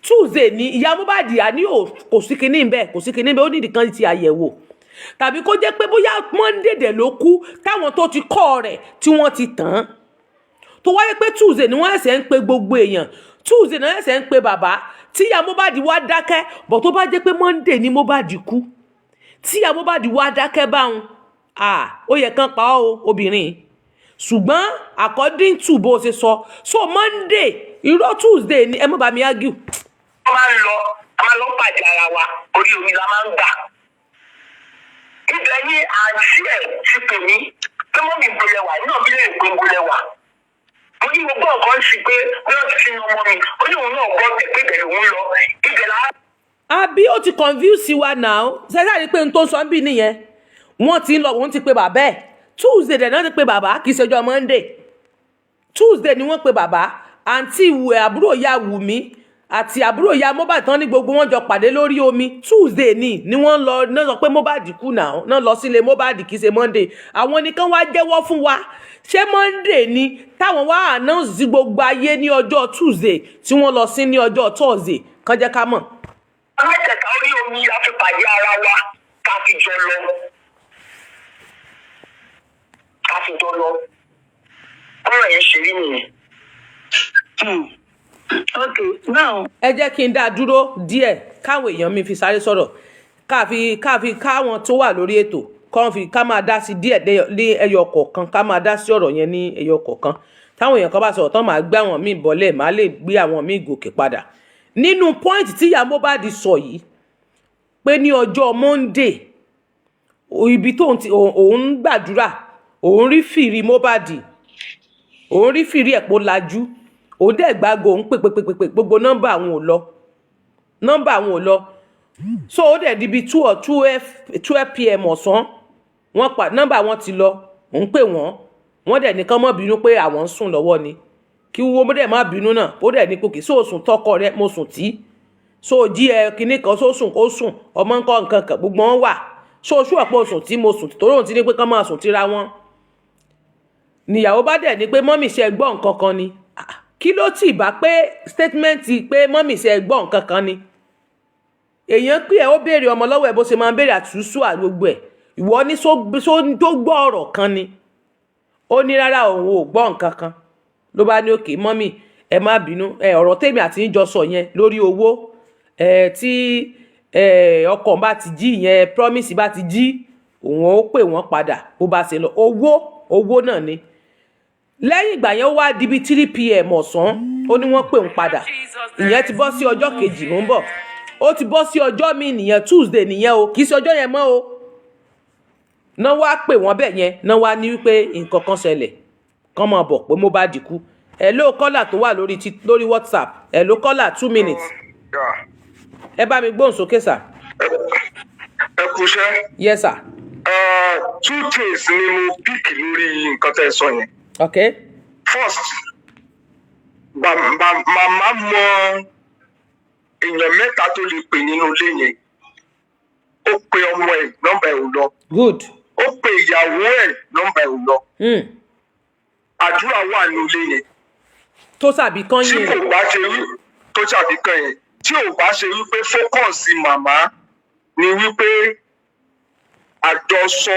Tuesday ní ìyá Mohbad à ní ò kò sí kinní bẹ́ẹ̀, kò sí kinní bẹ́ẹ̀. Ó nídìí kan ti àyẹ̀wò, tàbí kó jẹ́ pé bóyá Monday dẹ̀ ló kú táwọn tó ti kọ́ rẹ̀ tí wọ́n ti tàn án, tó wáyé pé Tuesday ni wọ́n ẹ̀sẹ̀ ń pe gbogbo èèyàn, Tuesday ni wọ́n ẹ̀sẹ̀ ń pe bàbá tí ìyá Mohbad wá dákẹ́. Bọ̀ tó bá jẹ́ pé Monday ni Mohbad kú tí ìyá Mohbad wá dákẹ́ báwọn, ah, ó yẹ kán pa ọ́ o, obìnrin. Ṣùgbọ́n according to bó ṣe sọ, so Monday, irọ́, Tuesday ni. Ẹ má bá mi argue.
A máa ń lọ, a máa lọ pàdé ara wa, orí omi la máa ń gbà. Ibẹ̀ ni àǹtí ẹ̀ ti pè mí pé mummy, gbolẹ̀wà náà bí lè pé gbolẹ̀wà. Mo ní mo gbọ́ nǹkan sí pé bí wọ́n ti sin ọmọ mi. Ó ní òun náà gbọ́ bẹ̀ pé ibẹ̀ lòun lọ. Ibẹ̀ là á
Àbí ó ti confuse wa now? Ṣẹ́ṣẹ́ rí i pé n tó ń sọ ń bì nìyẹn? Wọ́n ti ń lọ, wọ́n ti pe bàbá ẹ̀. Tuesday dẹ̀ náà ti pe bàbá, kì í ṣe ọjọ́ Monday. Tuesday ni wọ́n pe bàbá. Àǹtí ìwẹ̀, àbúrò ìyá Wùmí àti àbúrò ìyá Mohbad tán ní gbogbo wọn jọ pàdé lórí omi. Tuesday ni wọ́n lọ náà, sọ pé Mohbad kú náà náà lọ sílé Mohbad, kì í ṣe Monday. Àwọn nìkan wá jẹ́wọ́ fún wa. Ṣé Monday ni táwọn wá announce sí gbogbo ayé ní ọjọ́ Tuesday, tí wọ́n lọ sí ní ọjọ́ Thursday? Kàn jẹ́ ká mọ̀.
Mẹ́tẹ̀ẹ̀ta orí omi la fi pàdé ara wa ká fi jọ lọ. Ká fi jọ lọ. Ọ̀rọ̀ yẹn ṣe rí nìyẹn.
Okay, now
Ẹ jẹ́ kí n dá a dúró díẹ̀ káwọn èèyàn mi fi sáré sọ̀rọ̀, káfi káwọn tó wà lórí ètò kàn fi ká máa dá sí díẹ̀ ní ẹyọ kọ̀ọ̀kan, ká máa dá sí ọ̀rọ̀ yẹn ní ẹyọ kọ̀ọ̀kan. Táwọn èèyàn kan bá sọ̀rọ̀ tán, máa gbé àwọn míì bọ́lẹ̀, máa lè gbé àwọn míì gòkè padà. Nínú point tí ìyá Mohbad sọ yìí pé ní ọjọ́ Monday, ibi tóun ti òun ń gbàdúrà, òun rí fìrí Mohbad, òun rí fìrí ẹ̀ pó lajú, òun dẹ̀ gbágo, òun pè pè pè pè pè, gbogbo nọ́mbà àwọn ò lọ, nọ́mbà àwọn ò lọ. So ó dẹ̀ di bíi 2 or 12 p.m. ọ̀sán, wọ́n pa nọ́mbà wọn ti lọ. Òun pè wọ́n, wọ́n dẹ̀ ní kán má bínú pé àwọn ń sùn lọ́wọ́ ni, kí wọ́n dẹ̀ má bínú náà. Ó dẹ̀ ní pé kì í sóòsùn tọkọ rẹ, mo sùn tí so jí ẹ kinní kan, só sùn, ó sùn, ọmọ nǹkan nǹkan kan, gbogbo wọn wà so oṣù ọ̀pọ̀ sùn tí mo sùn, torí òun ti ní pé kán máa sùn tíra wọn. Níyàwó bá dẹ̀ ní pé, "Mummy, ṣe gbọ́ nǹkan kan ni?" Ah, kí ló tì bá pé statement pé, "Mummy, ṣe gbọ́ nǹkan kan ni?" Èèyàn pé ẹ ó béèrè ọmọ lọ́wọ́ ẹ bó ṣe máa ń béèrè àtúnṣù àgbogbo ẹ̀. Ìwọ ní só tó gbọ́ ọ̀rọ̀ kan ni? Ó ní rárá, òun ò gbọ́ nǹkan kan. Ló bá ní, "Okay mummy, ẹ má bínú ẹ, ọ̀rọ̀ tèmi àti yín jọ sọ yẹn lórí owó ẹ, tí ẹ ọkọ bá ti jí yẹn, Promise bá ti jí, òun ó pè wọ́n padà bó bá ṣe lọ." Owó, owó náà ni. Lẹ́yìn ìgbà yẹn, ó wá di bíi 3 p.m. ọ̀sán, ó ní wọ́n pè ń padà. Ìyẹn ti bọ́ sí ọjọ́ kejì. Mò ń bọ̀. Ó ti bọ́ sí ọjọ́ mi nìyẹn, Tuesday nìyẹn o, kì í ṣe ọjọ́ yẹn mọ́ o. Náà wá pè wọ́n bẹ̀ yẹn náà, wá ní wípé nǹkan kan ṣẹlẹ̀, kán máa bọ̀ pé Mohbad kú. Hello, caller tó wà lórí WhatsApp. Hello caller, 2 minutes. Ẹ bá mi gbóhùn sókè, sir.
Ẹ kú iṣẹ́.
Yes, sir.
Two things ni mo pick lórí nǹkan tẹ́ ẹ sọ yẹn. First, màmá mọ èèyàn mẹ́ta tó lè pè nínú ilé yẹn. Ó pe ọmọ ẹ̀, nọ́mbà ẹ̀ ò lọ.
Good.
Ó pe ìyàwó ẹ̀, nọ́mbà ẹ̀ ò lọ. Àdúrà wà nínú ilé yẹn.
Tó sàbí kán
Tí
yín.
kò bá ṣe wí tó ṣàbí kan yẹn, tí ò bá ṣe wípé focus màmá ni wípé àjọsọ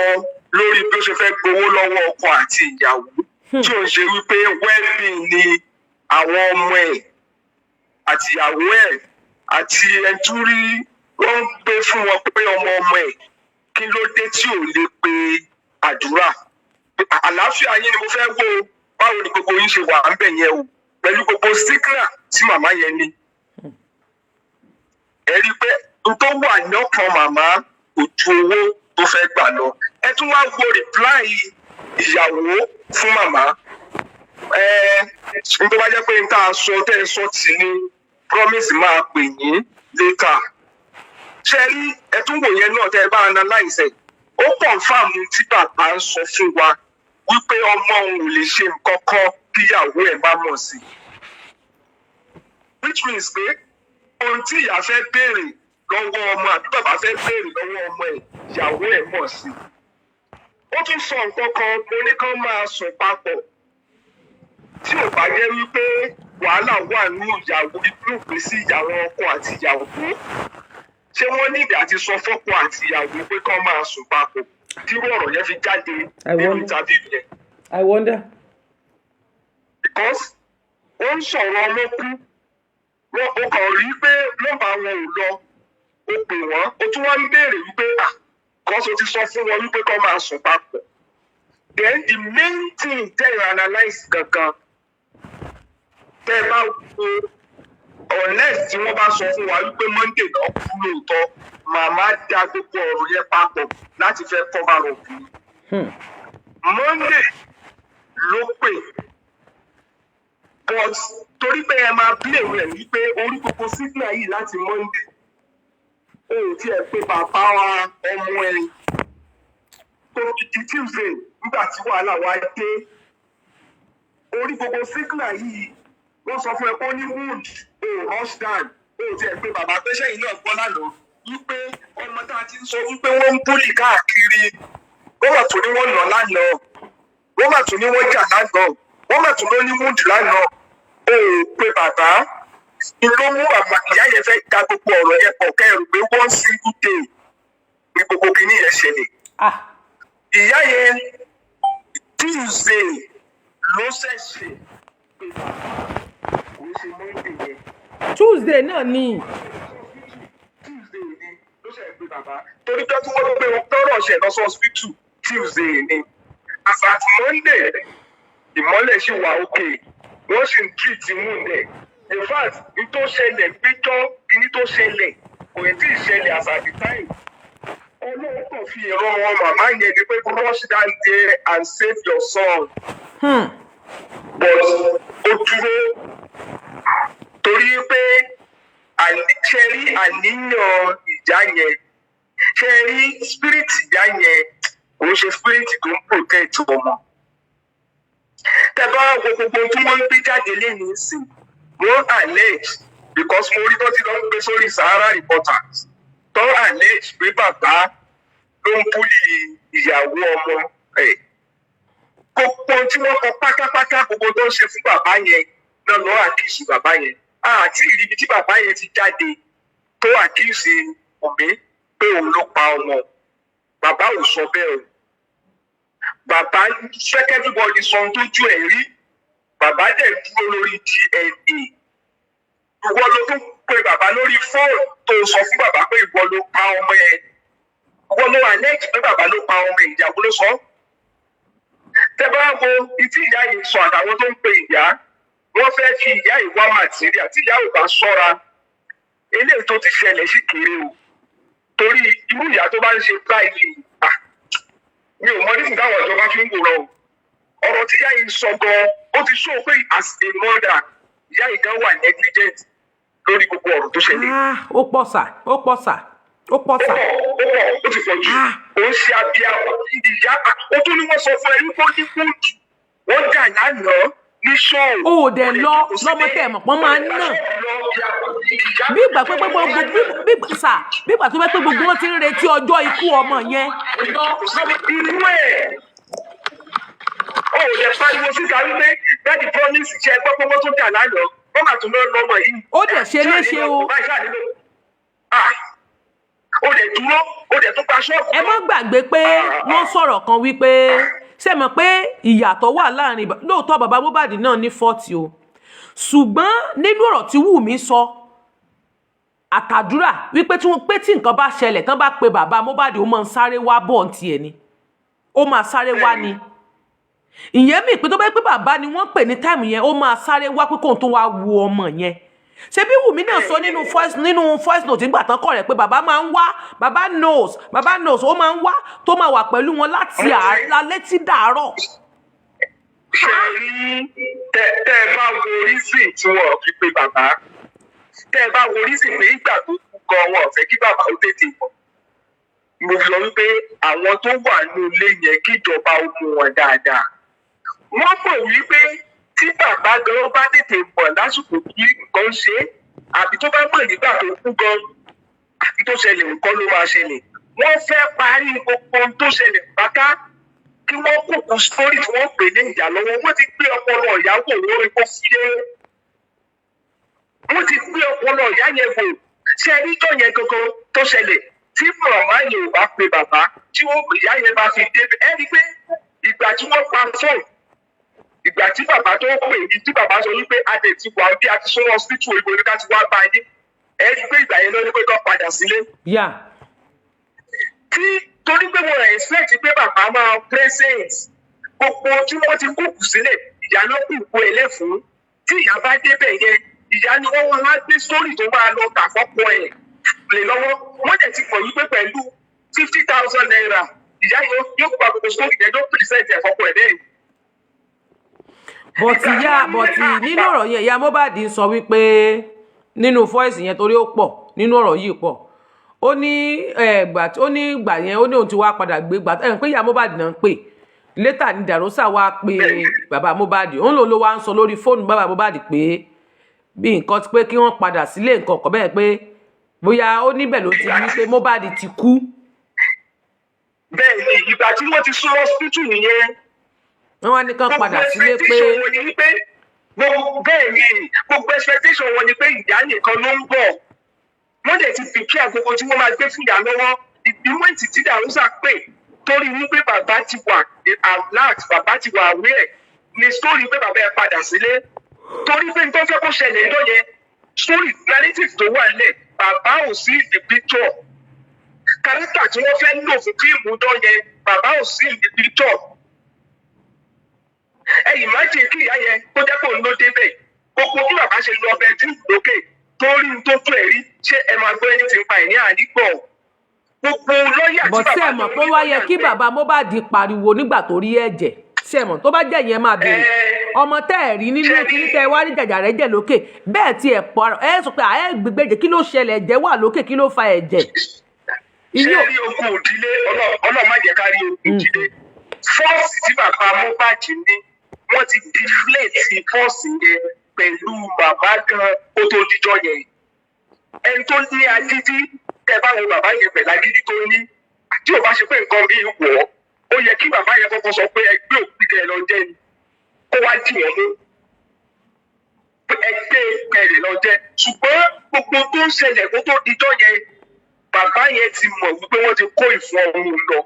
lórí bí ó ṣe fẹ́ gbowó lọ́wọ́ ọkọ àti ìyàwó, tí ò ń ṣe wípé well-being ni àwọn ọmọ ẹ̀ àti ìyàwó ẹ̀ àti ẹni tó rí wọ́n ń gbé fún wọn pé ọmọ ọmọ ẹ̀, kí ló dé tí ò lè pe Àdúrà? Àlàáfíà yín ni mo fẹ́ wò ó. Báwo ni gbogbo yín ṣe wà ń bẹ̀ yẹn o, pẹ̀lú gbogbo signal tí màmá yẹn ní? Ẹ rí i pé n tó wà lọ́kàn màmá kò ju owó tó fẹ́ gbà lọ. Ẹ tún wá wo reply ìyàwó fún màmá. Ẹ n tó bá jẹ́ pé n tá a sọ tẹ́ ẹ sọ tì ní, Promise máa pè yín later. Ṣe rí, ẹ tún wò yẹn náà, tẹ́ ẹ bá analyse ẹ̀, ó confirm tí bàbá ń sọ fún wa wípé ọmọ òun ò lè ṣe nǹkan kan kíyàwó ẹ̀ má mọ̀ sí, which means pé ohun tí ìyá fẹ́ béèrè lọ́wọ́ ọmọ àbí bàbá fẹ́ béèrè lọ́wọ́ ọmọ ẹ̀, ìyàwó ẹ̀ mọ̀ sí. Ó tún sọ nǹkan kan, mo ní kán máa sùn papọ̀. Tí ò bá jẹ́ wípé wàhálà wà ní ìyàwó, inú ìgbésí ìyàwó ọkọ àti ìyàwó, ṣé wọ́n ní ìdí àti sọ fọ́kọ àti ìyàwó pé kán máa sùn papọ̀, tí irú ọ̀rọ̀ yẹn fi jáde
I
nínú
wonder.
interview yẹn?
I wonder.
Because ó ń sọ̀rọ̀ ọmọ kú, wọn ó kàn rí pé nọ́mbà wọn ò lọ, ó pè wọ́n, ó tún wá ń béèrè wípé, ah, because ó ti sọ fún wọn wípé kán máa sùn papọ̀. Then the main thing tẹ́ ẹ analyse gangan, tẹ́ ẹ bá wo, unless tí wọ́n bá sọ fún wa wípé Monday náà kú lóòótọ́, màmá da gbogbo ọ̀rọ̀ yẹn papọ̀ láti fẹ́ cover up ni. Monday ló pè. But torí pé ẹ máa blame rẹ̀ wípé orí gbogbo signal yìí láti Monday, o ò tiẹ̀ pé bàbá wa ọmọ ẹ tó fi di Tuesday nígbà tí wàhálà wá dé. Orí gbogbo signal yìí, wọ́n sọ fún ẹ pé ó ní wound, o rush down, o ò tiẹ̀ pé bàbá pé sẹ́yìn náà gbọ́ lánàá wípé ọmọ tá a ti ń sọ wípé wọ́n ń bully káàkiri, wọ́n mà tún ní wọ́n nà lánàá, wọ́n mà tún ní wọ́n jà lánàá, wọ́n mà tún ló ní wound lánàá, o ò pe bàbá. Ló mú bàbá ìyá yẹn fẹ́ da gbogbo ọ̀rọ̀ yẹn pọ̀ kẹ́rù pé one single day ni gbogbo kìíní yẹn ṣẹlẹ̀.
Ah.
Ìyá yẹn, Tuesday ló ṣẹ̀ṣẹ̀ pé bàbá, kò ń ṣe Monday yẹn.
Tuesday náà ni.
Tuesday ni ló ṣe pé bàbá, torí pé tí wọ́n gbé wọn tọrọ ṣẹ̀ lọ sí hospital Tuesday ni. As at Monday, ìmọ́lẹ̀ ṣì wà okay, wọ́n sì ń treat wound ẹ̀. In fact, ní tó ṣẹlẹ̀ péjọ́ kíní tó ṣẹlẹ̀ kò ní tí ì ṣẹlẹ̀ as at the time. Ọlọ́run kàn fi ìran wọn màmá yẹn ni pé rush down there and save your son. But ó dúró torí pé ṣe rí àníyàn ìyá yẹn, ṣe rí spirit ìyá yẹn, kò ń ṣe spirit tó ń protect ọmọ. Tẹ bá wo gbogbo tí wọ́n ń gbé jáde lẹ́yìn sí, wọ́n allege, because mo rí tó ti lọ ń gbé sórí Sahara Reporters tó allege pé bàbá ló ń bully ìyàwó ọmọ ẹ̀. Gbogbo tí wọ́n kọ pátápátá, gbogbo tó ń ṣe fún bàbá yẹn náà lọ́ọ́ accuse bàbá yẹn. Àti ìríbi tí bàbá yẹn ti jáde tó accuse Wùmí pé òun ló pa ọmọ, bàbá ò sọ bẹ́ẹ̀ o. Bàbá fẹ́ kí everybody sọ ohun tójú ẹ̀ rí. Bàbá dẹ̀ dúró lórí DNA. Ìwọ ló tún pe bàbá lórí fóònù tó sọ fún bàbá pé ìwọ ló pa ọmọ ẹ. Ìwọ ló allege pé bàbá ló pa ọmọ ẹ, ìyàwó ló sọ. Tẹ bá wo ìtí ìyá yìí sọ àtàwọn tó ń pe ìyá, wọ́n fẹ́ fi ìyá yìí wá material. Tí ìyá ò bá ṣọ́ra, eléyìí tó ti ṣẹlẹ̀ sí kéré o, torí irú ìyá tó bá ń ṣe báyìí, ah, mi ò mọ nísìnyí táwọn ìjọba fi ń wòran o. Ọ̀rọ̀ tí ìyá yìí sọ gan, ó ti show pé as a mother, ìyá yìí gan wà negligent lórí gbogbo ọ̀rọ̀ tó ṣẹlẹ̀.
Ah, ó pọ̀ sà, ó pọ̀ sà, ó pọ̀
Ó
sà.
pọ̀, ó pọ̀, ó ti pọ̀ jù.
Ah.
Ó ń ṣe abiyamọ ìyá. Ó tún ní wọ́n sọ fún ẹ wípé ó ní kóòtù, wọ́n jà lánàá ní ṣóò.
O ò dẹ̀ lọ lọ́mọ tẹ̀ mọ̀ pọ́n máa ń nà. Bí ìgbà pé gbogbo bí sà, bí ìgbà tó fẹ́ pé gbogbo wọn ti ń retí ọjọ́ ikú ọmọ yẹn.
Inú ẹ̀ ó lè pariwo síta wípé daddy promise, ṣe gbọ́ pé wọ́n tún jà lánàá, wọ́n mà tún lọ lọ́mọ yìí.
Ó dẹ̀ ṣe léṣe o.
Ah, ó dẹ̀ dúró, ó dẹ̀ tún gba ṣọ́ọ̀bù.
Ẹ má gbàgbé pé wọ́n sọ̀rọ̀ kan wípé, ṣé mọ̀ pé ìyàtọ̀ wà láàrin lóòótọ́ bàbá Mohbad náà ní fault o, ṣùgbọ́n nínú ọ̀rọ̀ tí Wùmí sọ àtàdúrà wípé tí wọ́n pé tí nǹkan bá ṣẹlẹ̀ tán bá pe bàbá Mohbad, ó máa ń sáré wá bọ̀ ní tiẹ̀ ni, ó máa sáré wá ni. Ìyẹn mi pé tó bá pé bàbá ni wọ́n pè ní time yẹn, ó máa sáré wá pé kóun tó wá wo ọmọ yẹn. Ṣé bí Wùmí náà sọ nínú voice note nígbà tán kọ̀ rẹ̀ pé bàbá máa ń wá, bàbá knows, bàbá knows, ó máa ń wá tó máa wà pẹ̀lú wọn láti alẹ́ tí dàárọ̀.
Ṣe rí, tẹ ẹ bá wo reason tí wọn fi pe bàbá, tẹ ẹ bá wo reason pé ìgbà tó kú gan, wọn ò fẹ́ kí bàbá ó tètè mọ̀. Mo fi sọ wípé àwọn tó wà ní ilé yẹn, kíjọba ó mú wọn dáadáa. Wọ́n mọ̀ wípé tí bàbá gan bá tètè mọ̀ lásìkò kí nǹkan ṣe é, àbí tó bá mọ̀ nígbà tó kú gan, àbí tó ṣẹlẹ̀ nǹkan ló máa ṣẹlẹ̀. Wọ́n fẹ́ parí gbogbo ohun tó ṣẹlẹ̀ pátá kí wọ́n kókò sórí tí wọ́n pè ní ìjà lọ́wọ́. Wọ́n ti gbé ọpọlọ ìyàwó lórí kó fúyẹ́. Wọ́n ti gbé ọpọlọ ìyá yẹn wò. Ṣé ẹni tó yẹn gangan tó ṣẹlẹ̀, tí màmá yẹn ò bá pe bàbá, tí ó ìyá yẹn bá fi dé, ẹ rí i pé ìgbà tí wọ́n pa fóònù, ìgbà tí bàbá tó pè ní, tí bàbá sọ wípé a dẹ̀ ti wà bí a ti sún hospital, ibo ní ká ti wá bá yín, ẹ rí i pé ìgbà yẹn ló ní pé kó padà sílé. Tí torí pé wọ́n expect pé bàbá máa present, gbogbo tí wọ́n ti kúkú sílẹ̀, ìyá ló kù kú ẹlẹ́fun. Tí ìyá bá débẹ̀ yẹn, ìyá ni wọ́n wá gbé sórí tó máa lọ tà fọ́pọ̀ ẹ̀ lè lọ́wọ́. Wọ́n dẹ̀ ti pọ̀ yí pé pẹ̀lú ₦50,000, ìyá yóò gba gbogbo sórí yẹn, yóò present ẹ̀ fọ́pọ̀ ẹ̀ bẹ́ẹ̀.
But ìyá, but nínú ọ̀rọ̀ yẹn, ìyá Mohbad ń sọ wípé nínú voice yẹn, torí ó pọ̀ nínú ọ̀rọ̀ yìí pọ̀, ó ní gbà, ó ní gbà yẹn, ó ní òun ti wá padà gbé gbà ẹ pé ìyá Mohbad náà ń pè. Later ní Dàrósà wá pé bàbá Mohbad, òun lòun ló wá ń sọ lórí fóònù bàbá Mohbad pé bí nǹkan ti pé kí wọ́n padà sílé, nǹkan kan bẹ́ẹ̀, pé bóyá ó níbẹ̀ ló ti rí pé Mohbad ti kú.
Bẹ́ẹ̀ ni, ìgbà tí wọ́n ti sún hospital nìyẹn.
Wọ́n wá ní kán padà sílé pé
Expectation wọn ni wípé gbogbo, bẹ́ẹ̀ ni, gbogbo expectation wọn ni pé ìyá nìkan ló ń bọ̀. Wọ́n dẹ̀ ti fi kí àgbogbo tí wọ́n máa gbé fún ìyá lọ́wọ́. Ìgbìmọ̀tì tí Dàrúsà pè torí wípé bàbá ti wà alert, bàbá ti wà aware ni story pé bàbá ẹ padà sílé, torí pé nítorí fẹ́ kó ṣẹlẹ̀ ńjọ́ yẹn, story narrative tó wà nílẹ̀, bàbá ò sí in the picture. Character tí wọ́n fẹ́ lò fún fíìmù ńjọ́ yẹn, bàbá ò sí in the picture. Ẹ imagine kí ìyá yẹn kó jẹ́ pé òun ló débẹ̀, gbogbo bí bàbá ṣe lọ ọbẹ̀ tí lókè tó rí n tó tó ẹ̀ rí, ṣé ẹ máa gbọ́ ẹni tí ń pa ẹ̀ ní ànígbọ̀ gbogbo lọ́ọ̀yà tí
But
bàbá
ṣé ẹ mọ̀ pé wá yẹ kí bàbá Mohbad pariwo nígbà tó rí ẹ̀jẹ̀? Ṣé ẹ mọ̀ tó bá jẹ́ yẹn máa béèrè ọmọ tẹ́ ẹ̀ rí nínú kíní tẹ́ ẹ wá rí jàjà rẹ̀ jẹ̀ lókè bẹ́ẹ̀ tí ẹ̀ pọ̀, ẹ sọ pé ẹ gbẹgbẹ́jẹ̀, kí ló ṣẹlẹ̀? Ẹ̀jẹ̀ wà lókè, kí ló fa ẹ̀jẹ̀?
Ṣé rí ogun òdílé, Ọlọ́run má jẹ́ ká rí ogun òdílé. Force tí bàbá Mohbad ní, wọ́n ti deflate force yẹn pẹ̀lú bàbá gan kó tó dijọ́ yẹn. Ẹni tó ní agídí, tẹ bá wo bàbá yẹn pẹ̀lú agídí tó ní, tí ò bá ṣe pé nǹkan mi wọ̀ ọ́, ó yẹ kí bàbá yẹn kọ́kọ́ sọ pé ẹgbẹ́ òkú kẹ́ ẹ lọ jẹ́ ni, kó wá dì wọ́n mú pé ẹgbẹ́ kẹrẹ̀ lọ jẹ́. Ṣùgbọ́n gbogbo tó ń ṣẹlẹ̀ kó tó dijọ́ yẹn, bàbá yẹn ti mọ̀ wípé wọ́n ti kó ìfún ọ̀hún lọ.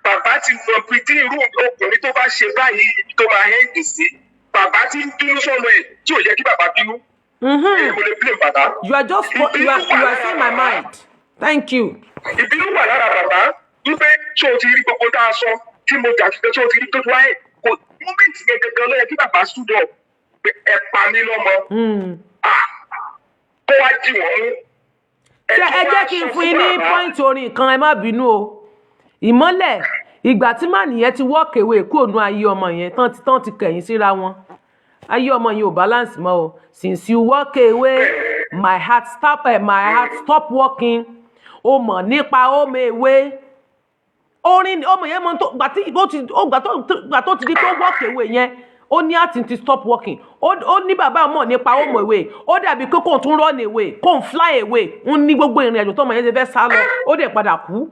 Bàbá ti mọ̀ pé tí irú ọkùnrin tó bá ṣe báyìí, ibi tó máa hẹ́ǹdì sí. Bàbá ti ń bínú sọ́mọ ẹ̀ tí ò yẹ kí bàbá bínú. Èyí mo lè blame bàbá.
You are just you are seeing my mind. Thank you.
Ìbínú wà lára bàbá wípé ṣé o ti rí gbogbo tá a sọ tí mo jà ṣe, ṣé o ti rí tó ti wáyé kò moment yẹn gangan ló yẹ kí bàbá stood up pé ẹ pa mí lọ́mọ. Ah, kó wá dì wọ́n mú.
Ṣé ẹ
tún
jẹ́
wá
kí n
sọ
fún yín ní
bàbá.
Point orin kan, ẹ má bínú o. Ìmọ́lẹ̀, ìgbà tí màá nìyẹn ti walk away kúrò nú ayé ọmọ yẹn tán ti kẹ̀yìn síra wọn, ayé ọmọ yẹn ò balance mọ́ o. Since you walk away, my heart stop, my heart stop working. O mọ̀ nípa ọmọ ewé orin ọmọ yẹn mọ tó gbà tí ó ti ó gbà tó ti di pé ó walk away yẹn, ó ní àti ti stop working. Ó ní bàbá mọ̀ nípa ọmọ ìwé, ó dàbí pé kóun tún run away, kóun fly away, ń ní gbogbo ìrìn àjò tọmọ yẹn ti fẹ́ sá lọ, ó dẹ̀ padà kú.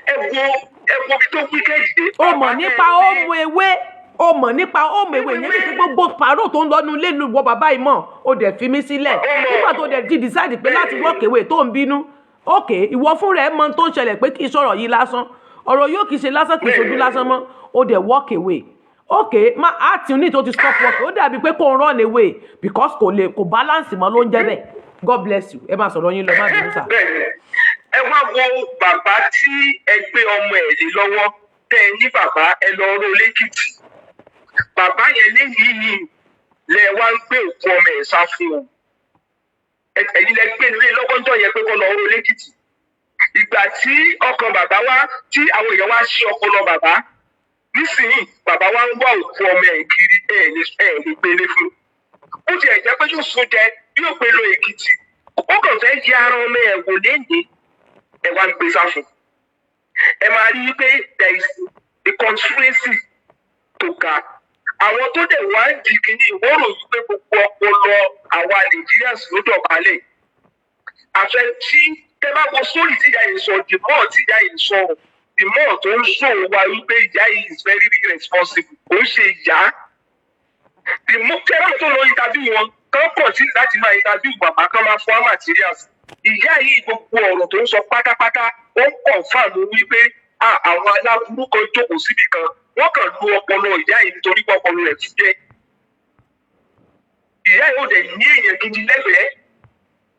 Ẹ wo ibi tó wicked dé.
Ó mọ̀ nípa ọmọ ewé, ó mọ̀ nípa ọmọ ewé yẹn ní gbogbo pàrọ̀ tó ń lọ́nu ilé ìlú wọ bàbá yìí mọ̀, ó dẹ̀ fi mí sílẹ̀ nígbà tó dẹ̀ ti decide pé láti walk away tó ń bínú. Ok, ìwọ fúnra ẹ mọ̀ tó ń ṣẹlẹ̀ pé kì í sọ̀rọ̀ yìí lásán, ọ̀rọ̀ yóò kì í ṣe lásán, kì í ṣojú lásán mọ́, ó dẹ̀ walk away. Ok, má àti ní tó ti stop work, ó dàbí pé kò ń run away because kò lè kò balance mọ́ ló ń jẹ́ bẹ́ẹ̀. God bless you. Ẹ máa sọ̀rọ̀ yín lọ, má bínú sà.
Bẹ́ẹ̀ni, ẹ wá wo bàbá tí ẹ gbé ọmọ ẹ lé lọ́wọ́, tẹ ẹ ní bàbá ẹ lọ ró lẹ́kìtì. Bàbá yẹn léyìí yìí lẹ wá ń gbé òkú ọmọ ẹ sá fún o. Ẹ̀yin lẹ gbé lé lọ́gọ́jọ́ yẹn pé kó lọ ró lẹ́kìtì. Ìgbà tí ọkàn bàbá wá, tí àwọn èèyàn wá sí ọpọlọ bàbá nísìnyí, bàbá wa ń wá òkú ọmọ ẹ kiri. Ẹ lè gbélé fún ó tiẹ̀ jẹ́ pé yóò sún jẹ, yóò gbé lọ Èkìtì, ó kàn fẹ́ yí ara ọmọ ẹ̀ wò léde. Ẹ wá ń gbé sá fún. Ẹ máa rí i pé there is a conspiracy tó ga. Àwọn tó dẹ̀ wá ń di kínní, wọ́n rò wípé gbogbo ọpọlọ àwa Nigerians ló dọ̀bálẹ̀. Àfẹ tí tẹ bá wo sórí tí ìyá yìí sọ, the more tí ìyá yìí sọ, the more tó ń sọ wa wípé ìyá yìí is very responsible, kò ń ṣe ìyá. The more tẹ bá tó lọ interview wọn, kán continue láti máa interview bàbá, kán máa fún materials ìyá yìí. Gbogbo ọ̀rọ̀ tó ń sọ pátápátá, ó ń confirm wípé àwọn aláburú kan jókòó síbi kan, wọ́n kàn lu ọpọlọ ìyá yìí nítorí pé ọpọlọ rẹ̀ ti jẹ́. Ìyá yìí ò dẹ̀ ní èèyàn gidi lẹ́gbẹ̀ẹ́,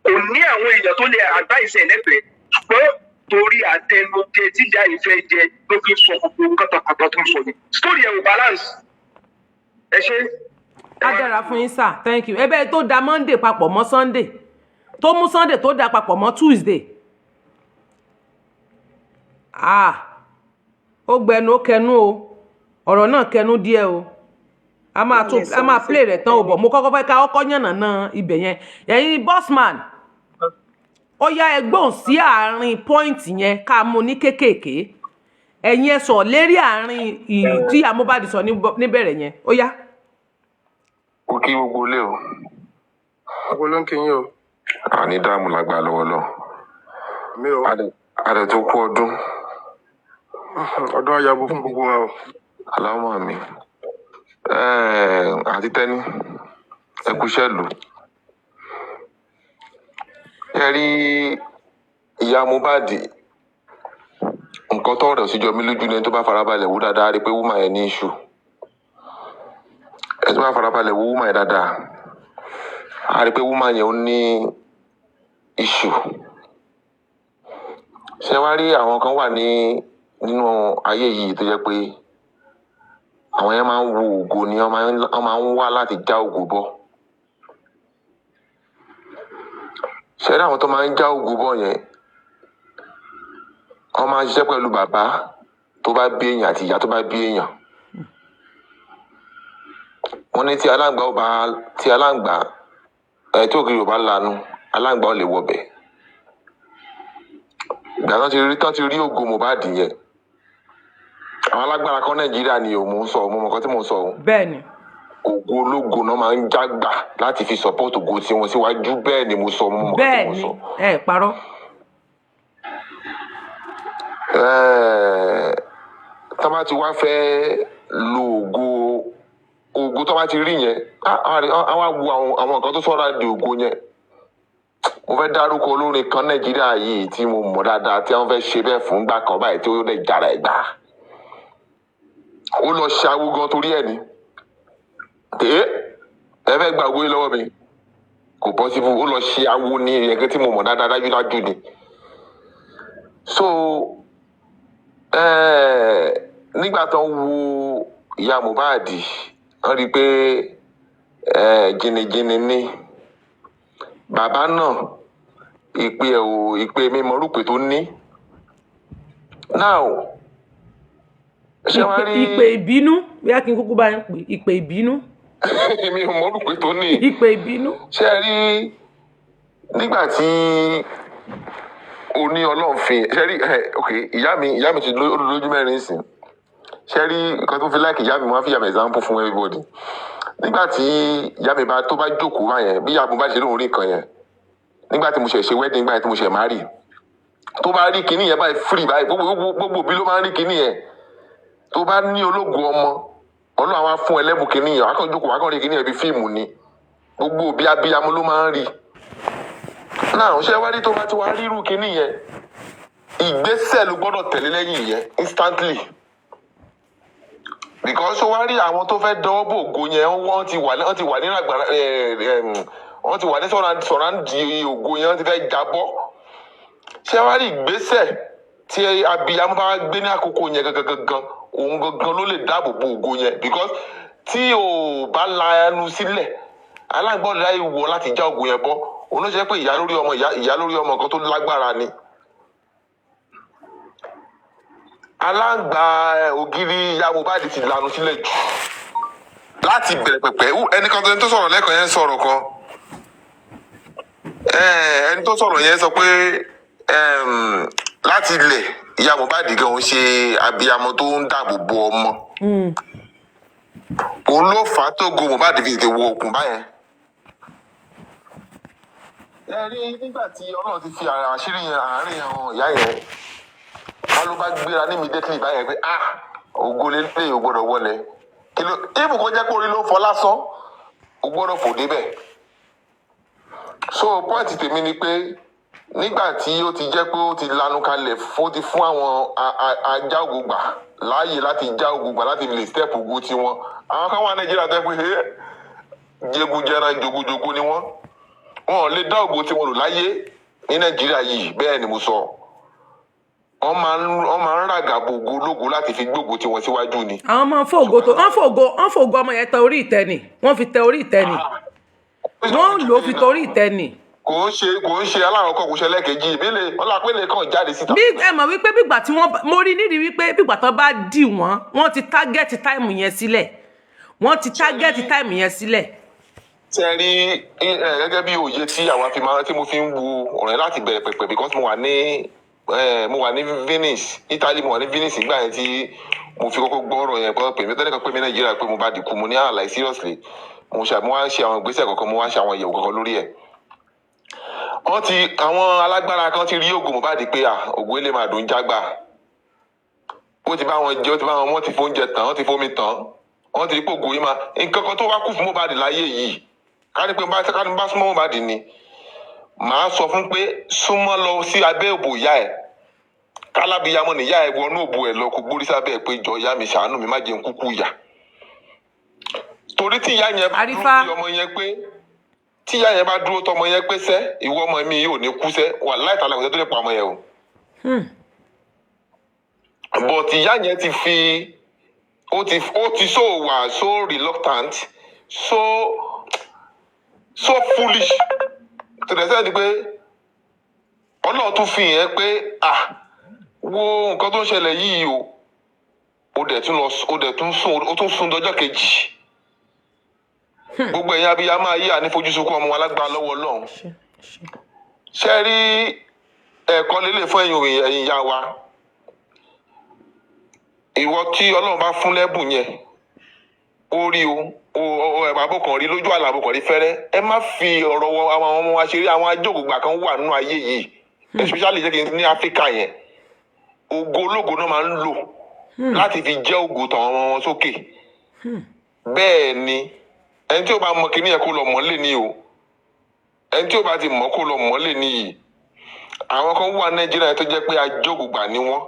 kò ní àwọn èèyàn tó lè advice ẹ̀ lẹ́gbẹ̀ẹ́, ṣùgbọ́n torí àtẹnujẹ tí ìyá yìí fẹ́ jẹ ló fi sọ gbogbo kátàkátà tó ń sọ yìí. Story ẹ̀ ò balance. Ẹ ṣe.
Á dára fún yín sir, thank you. Ẹ bẹ́ẹ̀ tó da Monday papọ̀ mọ́ Sunday, tó mú Sunday tó da papọ̀ mọ́ Tuesday, ah, ó gbẹnu, ó kẹnu o, ọ̀rọ̀ náà kẹnu díẹ̀ o. A máa tún a máa play rẹ̀ tán o, bọ̀ mo kọ́kọ́ fẹ́ ká kọ́kọ́ yànnàná ibẹ̀ yẹn. Ẹ̀yin bossman, ó yá, ẹ gbóhùn sí àárín point yẹn ká mú ní kéékèèké. Ẹ̀yin ẹ sọ lérí àárín tí ìyá Mohbad sọ níbẹ̀rẹ̀ yẹn, ó yá.
Ó kí gbogbo ilé o.
Gbogbo ló ń kí yín o.
Àní dààmú lágbára lọ́wọ́ lọ.
Mi ò
Adẹ tó kú ọdún.
Ọdún ayabo fún gbogbo wa o.
Aláwọ̀ mi àti tẹ́ni, ẹ kú iṣẹ́ lù. Ẹ rí ìyá Mohbad, nǹkan tó rẹ̀ sí jọ mí lójú ni, ẹni tó bá farabalẹ̀ wò dáadáa rí i pé woman yẹn ní issue. Ẹni tó bá farabalẹ̀ wò woman yẹn dáadáa á rí i pé woman yẹn ó ní issue. Ṣé wá rí àwọn kan wà ní nínú ayé yìí tó jẹ́ pé àwọn yẹn máa ń wo ògo ni, wọ́n máa ń wá láti já ògo bọ́. Ṣé rí àwọn tó máa ń já ògo bọ́ yẹn, wọ́n máa ń ṣiṣẹ́ pẹ̀lú bàbá tó bá bí èèyàn àti ìyá tó bá bí èèyàn. Wọ́n ní tí aláǹgbá ò bá tí aláǹgbá ẹ tí ògiri ò bá lanu, aláǹgbá ò lè wọbẹ̀. Ìgbà tán ti rí ògo Mohbad yẹn, àwọn alágbára kan Nàìjíríà ni ò mò ń sọ, mo mọ nǹkan tí mò ń sọ o.
Bẹ́ẹ̀ ni.
Ògo ológo náà máa ń jágbà láti fi support ògo tiwọn síwájú. Bẹ́ẹ̀ ni mo sọ, mo mọ nǹkan tí
Bẹ́ẹ̀
mo
ni.
sọ.
Ẹ parọ́.
Tá bá ti wá fẹ́ lo ògo tó bá ti rí yẹn, á wá wo àwọn nǹkan tó sọ̀rọ̀ di ògo yẹn. Mo fẹ́ dárúkọ olórin kan Nàìjíríà yìí tí mo mọ̀ dáadáa tí wọ́n fẹ́ ṣe bẹ́ẹ̀ fún gbà kan báyìí tí ó lè jàrá ẹ̀ gbà. Ó lọ ṣàwó gan torí ẹ̀ ni tèé ẹ fẹ́ gba owó yìí lọ́wọ́ mi, kò possible. Ó lọ ṣe awo ní ẹ̀yẹ tí mo mọ̀ dáadáa dájúdájú ni. So nígbà tó ń wo ìyá Mohbad, wọ́n rí i pé jìnnìjìnnì ni bàbá náà, ìpè ẹ̀ ò ìpè mímọ́ rúpè tó ní now. Ṣé wàá rí
Ìpè ìbínú, bóyá kí n kúkú bá ń pè ìpè ìbínú.
Mi ò mọ̀ rúpè tó ní.
Ìpè ìbínú.
Ṣé ẹ rí nígbà tí o ní Ọlọ́run fi, ṣé rí ẹ, ok, ìyá mi ti lójú mẹ́rin sìn. Ṣé rí nǹkan tó fi láìkì ìyá mi, wọ́n á fi ìyá mi example fún everybody. Nígbà tí ìyá mi bá tó bá jókòó báyẹn, bí ìyá mi bá ṣe lóun rí nǹkan yẹn, nígbà tí mo ṣẹ̀ ṣe wedding, nígbà tí mo ṣẹ̀ marry, tó bá rí kinní yẹn báyìí free báyìí, gbogbo òbí ló máa ń rí kinní yẹn. Tó bá ní ológun ọmọ, Ọlọ́run á fún ẹlẹ́bùn kinní yẹn, wàá kàn jókòó, wàá kàn rí kinní yẹn bí fíìmù ni. Gbogbo òbí abiyamọ ló máa ń rí náà. Ṣé wá rí, tó bá ti wá rírú kinní yẹn, ìgbésẹ̀ ló gbọ́dọ̀ tẹ̀lé lẹ́yìn yẹn instantly, because ó wá rí àwọn tó fẹ́ dọwọ́ bò ògo yẹn, wọ́n ti wà ní àgbàrá ẹ ẹ wọ́n ti wà ní surround ògo yẹn, wọ́n ti fẹ́ jábọ́. Ṣé wá rí ìgbésẹ̀ tí abiyamọ bá gbé ní àkókò yẹn gangan gangan, òun gangan ló lè dáàbò bo ògo yẹn, because tí o bá la ẹnu sílẹ̀, alágbọ́n láyé wọ láti já ògo yẹn bọ́. Òun ló ṣe pé ìyá lórí ọmọ, ìyá lórí ọmọ kan tó lágbára ni. Aláǹgbá ògiri ìyá Mohbad ti lanu sílẹ̀ jù láti bẹ̀rẹ̀ pẹ̀pẹ̀. Ẹnìkan tó sọ̀rọ̀ lẹ́ẹ̀kan yẹn sọ̀rọ̀ kan. Ẹni tó sọ̀rọ̀ yẹn sọ pé láti ilẹ̀, ìyá Mohbad gan òun ṣe abiyamọ tó ń dáàbò bo ọmọ. Òun ló fà á tó go Mohbad fi tètè wọ òkun báyẹn. Ẹ rí nígbà tí Ọlọ́run ti fi àṣírí yẹn àárín àwọn ìyá yẹn, wọn ló bá gbéra ní immediately báyẹn pé, ah, ògo lélẹ̀, ò gbọ́dọ̀ wọlé. Kí ló ibùkún jẹ́ pé orí ló ń fọ lásán, ò gbọ́dọ̀ fò débẹ̀. So point tèmi ni pé nígbà tí ó ti jẹ́ pé ó ti lanu kalẹ̀ fún, ó ti fún àwọn ajá ògo gbà láàyè láti já ògo gbà, láti lè step ògo tiwọn. Àwọn kan wà Nàìjíríà tó yẹ pé jẹgúnjẹran jogojogo ni wọ́n, wọn ò lè dá ògo tiwọn lò láyé ní Nàìjíríà yìí. Bẹ́ẹ̀ ni mo sọ, wọ́n máa ń ràgàbò ògo ológo láti fi gbógo tiwọn síwájú ni.
Àwọn máa ń fògo tó wọ́n fògo, wọ́n fògo ọmọ yẹn tẹ orí ìtẹ́ ni, wọ́n fi tẹ orí ìtẹ́ ni, wọ́n ń lò ó fi torí ìtẹ́ ni.
Kò ń ṣe aláwọ̀ kò ṣe lẹ́ẹ̀kejì ìbílẹ̀ ọlápẹ̀lẹ̀ kan jáde síta.
Bí ẹ mọ̀ wípé bígbà tí wọ́n, mo rí nídìí wípé bígbà tó bá dì wọ́n, wọ́n ti target time yẹn sílẹ̀. Wọ́n ti target time yẹn sílẹ̀.
Ṣe rí ẹ, gẹ́gẹ́ bí òye tí àwa fi máa tí mo fi ń wo ọ̀rọ̀ yẹn láti bẹ̀rẹ̀ pẹ̀pẹ̀, because mo wà ní Venice, Italy. Mo wà ní Venice nígbà yẹn tí mo fi kọ́kọ́ gbọ́ ọ̀rọ̀ yẹn pé mi tẹ́lẹ̀ kan pé mi Nàìjíríà pé mo bá dìkú. Mo ní, "Ah, like seriously?" Mo wá ṣe àwọn ìgbésẹ̀ kọ̀ọ̀kan, mo wá ṣe àwọn ìyẹ̀wò kọ̀ọ̀kan lórí ẹ̀. Wọ́n ti àwọn alágbára kan ti rí ògùn Mohbad pé à ògùn ilé máa dùn jágbà. Ó ti bá wọn jẹ, ó ti bá wọn, wọ́n ti fóúnjẹ tán, wọ́n ti fómi tán, wọ́n ti rí pé ògùn yìí máa nǹkan kan tó wá kù fún Mohbad láyé yìí. Ká ní bá súnmọ́ Mohbad ni, màá sọ fún pé súnmọ́ lọ sí abẹ́ òbò ìyá ẹ̀, kálábíyamọ nìyá ẹ̀, wọnú òbò ẹ̀ lọ, kó gbórí sábẹ́ ẹ̀ pé, "Jọ ìyá mi, ṣàánú mi, má jẹun kúkú ìyà." Torí tí ìyá yẹn bá dúró
Àrífà.
tí ọmọ yẹn pé tí ìyá yẹn bá dúró tọmọ yẹn pé sẹ́, ìwọ ọmọ mi yóò ní kú sẹ́, wà láìta làkùnrin tó lè pa ọmọ yẹn o. But ìyá yẹn ti fi ó ti so wà so reluctant, so foolish to the extent pé Ọlọ́run tún fi yẹn pé, ah, wo nǹkan tó ń ṣẹlẹ̀ yìí o. Ó dẹ̀ tún lọ, ó dẹ̀ tún sùn, ó tún sùn dọjọ́ kejì. Gbogbo ẹ̀yin abiyamọ ayé, ànífojúsùnkún ọmọ wa lágbára lọ́wọ́ Ọlọ́run.
Ṣe ṣe.
Ṣe rí ẹ̀kọ́ lélẹ̀ fún ẹ̀yin òyìn, ẹ̀yin ìyá wa, ìwọ tí Ọlọ́run bá fún lẹ́bùn yẹn, ó rí o ẹ̀bà bó kàn rí lójú àlà, bó kàn rí fẹ́rẹ́, ẹ má fi ọ̀rọ̀ wọn àwọn ọmọ wa ṣeré. Àwọn ajókògbà kan wà nínú ayé yìí, especially jẹ́ kí n ní Áfíríkà yẹn, ògo ológo náà máa ń lò láti fi jẹ́ ògo tàwọn ọmọ wọn sókè. Bẹ́ẹ̀ ni, ẹni tí ó bá mọ kíní yẹn, kó lọ mọ́ lé ní o. Ẹni tí ó bá ti mọ̀, kó lọ mọ́ lé ní yìí. Àwọn kan wà Nàìjíríà tó jẹ́ pé ajógùngbà ni wọ́n.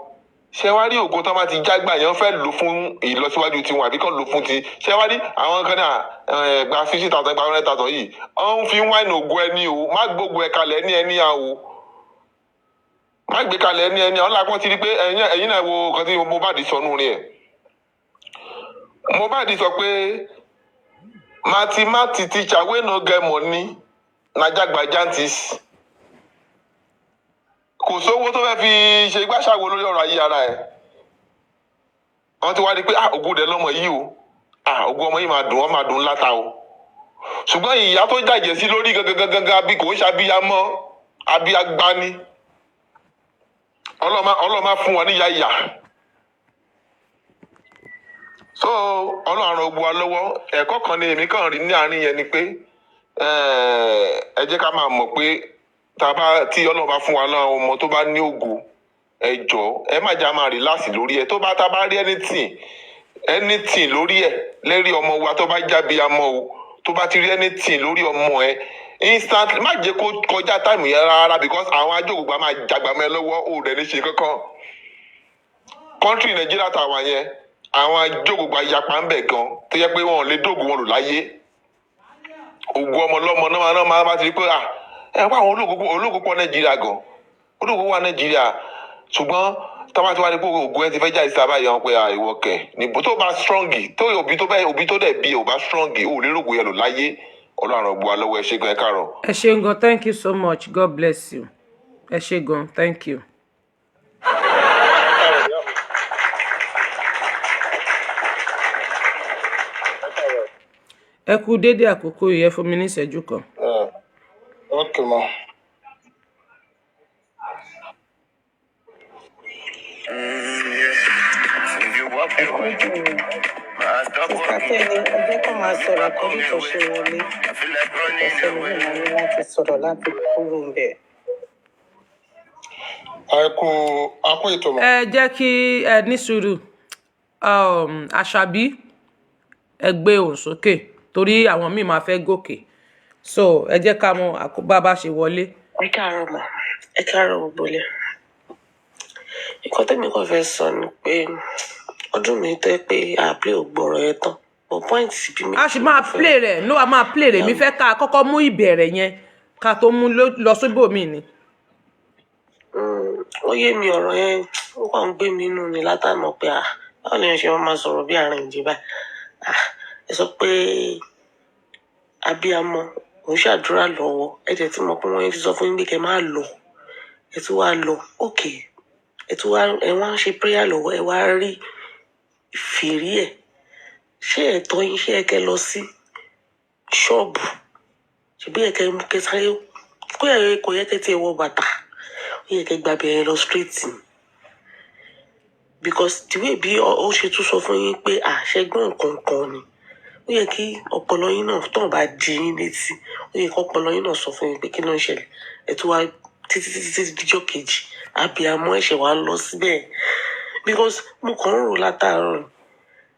Ṣé wá rí ògo tó bá ti jágbà yẹn, wọ́n fẹ́ lò fún ìlọsíwájú tiwọn àbí kàn lò fún ti. Ṣé wá rí àwọn kan náà gba 50,000, gba 100,000 yìí, wọ́n fi ń wáìnì ògo ẹni o. Má gbógo ẹ kalẹ̀ ní ẹni à o, má gbé kalẹ̀ ní ẹni àwọn làpọ̀ ti rí pé ẹ̀yin náà wo nǹkan tí Mohbad sọ nù rí ẹ̀. Mohbad sọ pé mathematics teacher wey no get money na jagbajantis. Kò sówó tó fẹ́ fi ṣe gbàṣàwò lórí ọ̀rọ̀ ayé ara ẹ̀. Wọ́n ti wá rí i pé, ah, ògo dẹ̀ lọ́mọ yìí o, ah, ògo ọmọ yìí máa dùn, wọ́n máa dùn láta o. Ṣùgbọ́n ìyá tó jàjẹ́ sí lórí gangan gangan, bí kò ń ṣàbíyamọ́ abiyagbani, ọlọ́mà fún wọn níyà ìyà. So Ọlọ́run ràn gbogbo wa lọ́wọ́. Ẹ̀kọ́ kan ni èmi kàn rí ní àárín yẹn ni pé ẹ jẹ́ ká máa mọ̀ pé tá a bá tí Ọlọ́run bá fún wa náà ọmọ tó bá ní ògo, ẹ jọ̀ọ́, ẹ má jẹ́ a máa relax lórí ẹ. Tó bá tá a bá rí anything lórí ẹ, lérí ọmọ wa, tó bá jábí amọ o, tó bá ti rí anything lórí ọmọ ẹ, instantly, má jẹ́ kó kọjá time yẹn rárá, because àwọn ajókòó máa jàgbá mọ́ ẹ lọ́wọ́, ò rẹ̀ ní ṣe kankan. Country Nàìjíríà tá a wà yẹn, àwọn ajókòó yapa ń bẹ̀ gan, tó yẹ pé wọn ò lè dóògùn wọn lò láyé. Ògùn ọmọ ọlọ́mọ náà máa bá ti rí pé, à, ẹ wá àwọn ológun pọ̀ Nàìjíríà gan, ológun wà Nàìjíríà. Ṣùgbọ́n tábà tí wàá rí pé ògùn ẹ ti fẹ́ jáde sábà yẹn, wọn pé, à, ìwọ kẹ̀ níbo tó bá strong tó òbí tó bẹ́ẹ̀, òbí tó dẹ̀ bí ò bá strong, ò lè rògbò yẹn lò láyé. Ọlọ́run àrùn gbọ́ lọ́wọ́. Ẹ ṣé gan, ẹ káàárọ̀.
Ẹ ṣé gan, thank you so much, God bless you. Ẹ ṣé gan, thank you.
Káàárọ̀, ìyá mi. Ẹ káàárọ̀.
Ẹ kú déédéé àkókò yìí. Ẹ fún mi ní ìṣẹ́jú kan.
Ok ma.
Sister Tẹ́ni, ẹ jẹ́ kó máa sọ̀rọ̀ àkọ́rí tó ṣe wọlé. Ẹsẹ̀ mi máa ní láti sọ̀rọ̀ láti kúrò ń bẹ̀.
Ẹ kú, a kú ètò mà.
Ẹ jẹ́ kí ẹ ní sùúrù. Àṣàbí, ẹ gbé ohùn sókè torí àwọn míì máa fẹ́ gòkè, so ẹ jẹ́ ká mọ àkóbá bá ṣe wọlé.
Ẹ káàárọ̀ mà, ẹ káàárọ̀ gbogbo ilé. Nǹkan tẹ́mi kàn fẹ́ sọ ni pé ọdún mi tó yẹ pé àbí ò gbọ́rọ̀ yẹn tán, but point bí
A sì
méjì
máa
mo fẹ́
play rẹ̀ no, a máa play rẹ̀. Mi fẹ́ ká kọ́kọ́ mú ìbẹ̀rẹ̀ yẹn ká tó mú lọ síbòmíì ni.
Ó yé mi. Ọ̀rọ̀ yẹn, ó kàn ń gbé mi inú ni látànà pé, ah, báwo ni wọ́n ṣe máa sọ̀rọ̀ bí àárín ìjì báyìí? Ah, ẹ sọ pé abiyamọ ò ń ṣàdúrà lọ́wọ́, ẹ jẹ́ tí mo pé wọ́n ti sọ fún yín pé kẹ́ máa lọ, ẹ tún wá lọ. Okay, ẹ tún wá, ẹ wá ń ṣe prayer lọ́wọ́, ẹ wá rí fìrí ẹ̀. Ṣé ẹ̀tọ́ yín, ṣé ẹ kẹ́ lọ sí ṣọ́ọ̀bù, ṣebí ẹ kẹ́ kẹ́ sáré kó yẹ, kò yẹ kẹ́ tiẹ̀ wọ bàtà, ó yẹ kẹ́ gbàbẹ̀ yẹn lọ straight ni, because the way bí ó ṣe tún sọ fún yín pé àṣẹgbọ́n nǹkan kan ni, ó yẹ kí ọpọlọ yín náà tán bá di yín létí, ó yẹ kí ọpọlọ yín náà sọ fún yín pé kí ló ń ṣẹlẹ̀. Ẹ tún wá títí títí títí díjọ́ kejì, àbíamọ ẹ̀ṣẹ̀ wa ń lọ síbẹ̀, because mo kàn ń rò látàárọ̀ ni.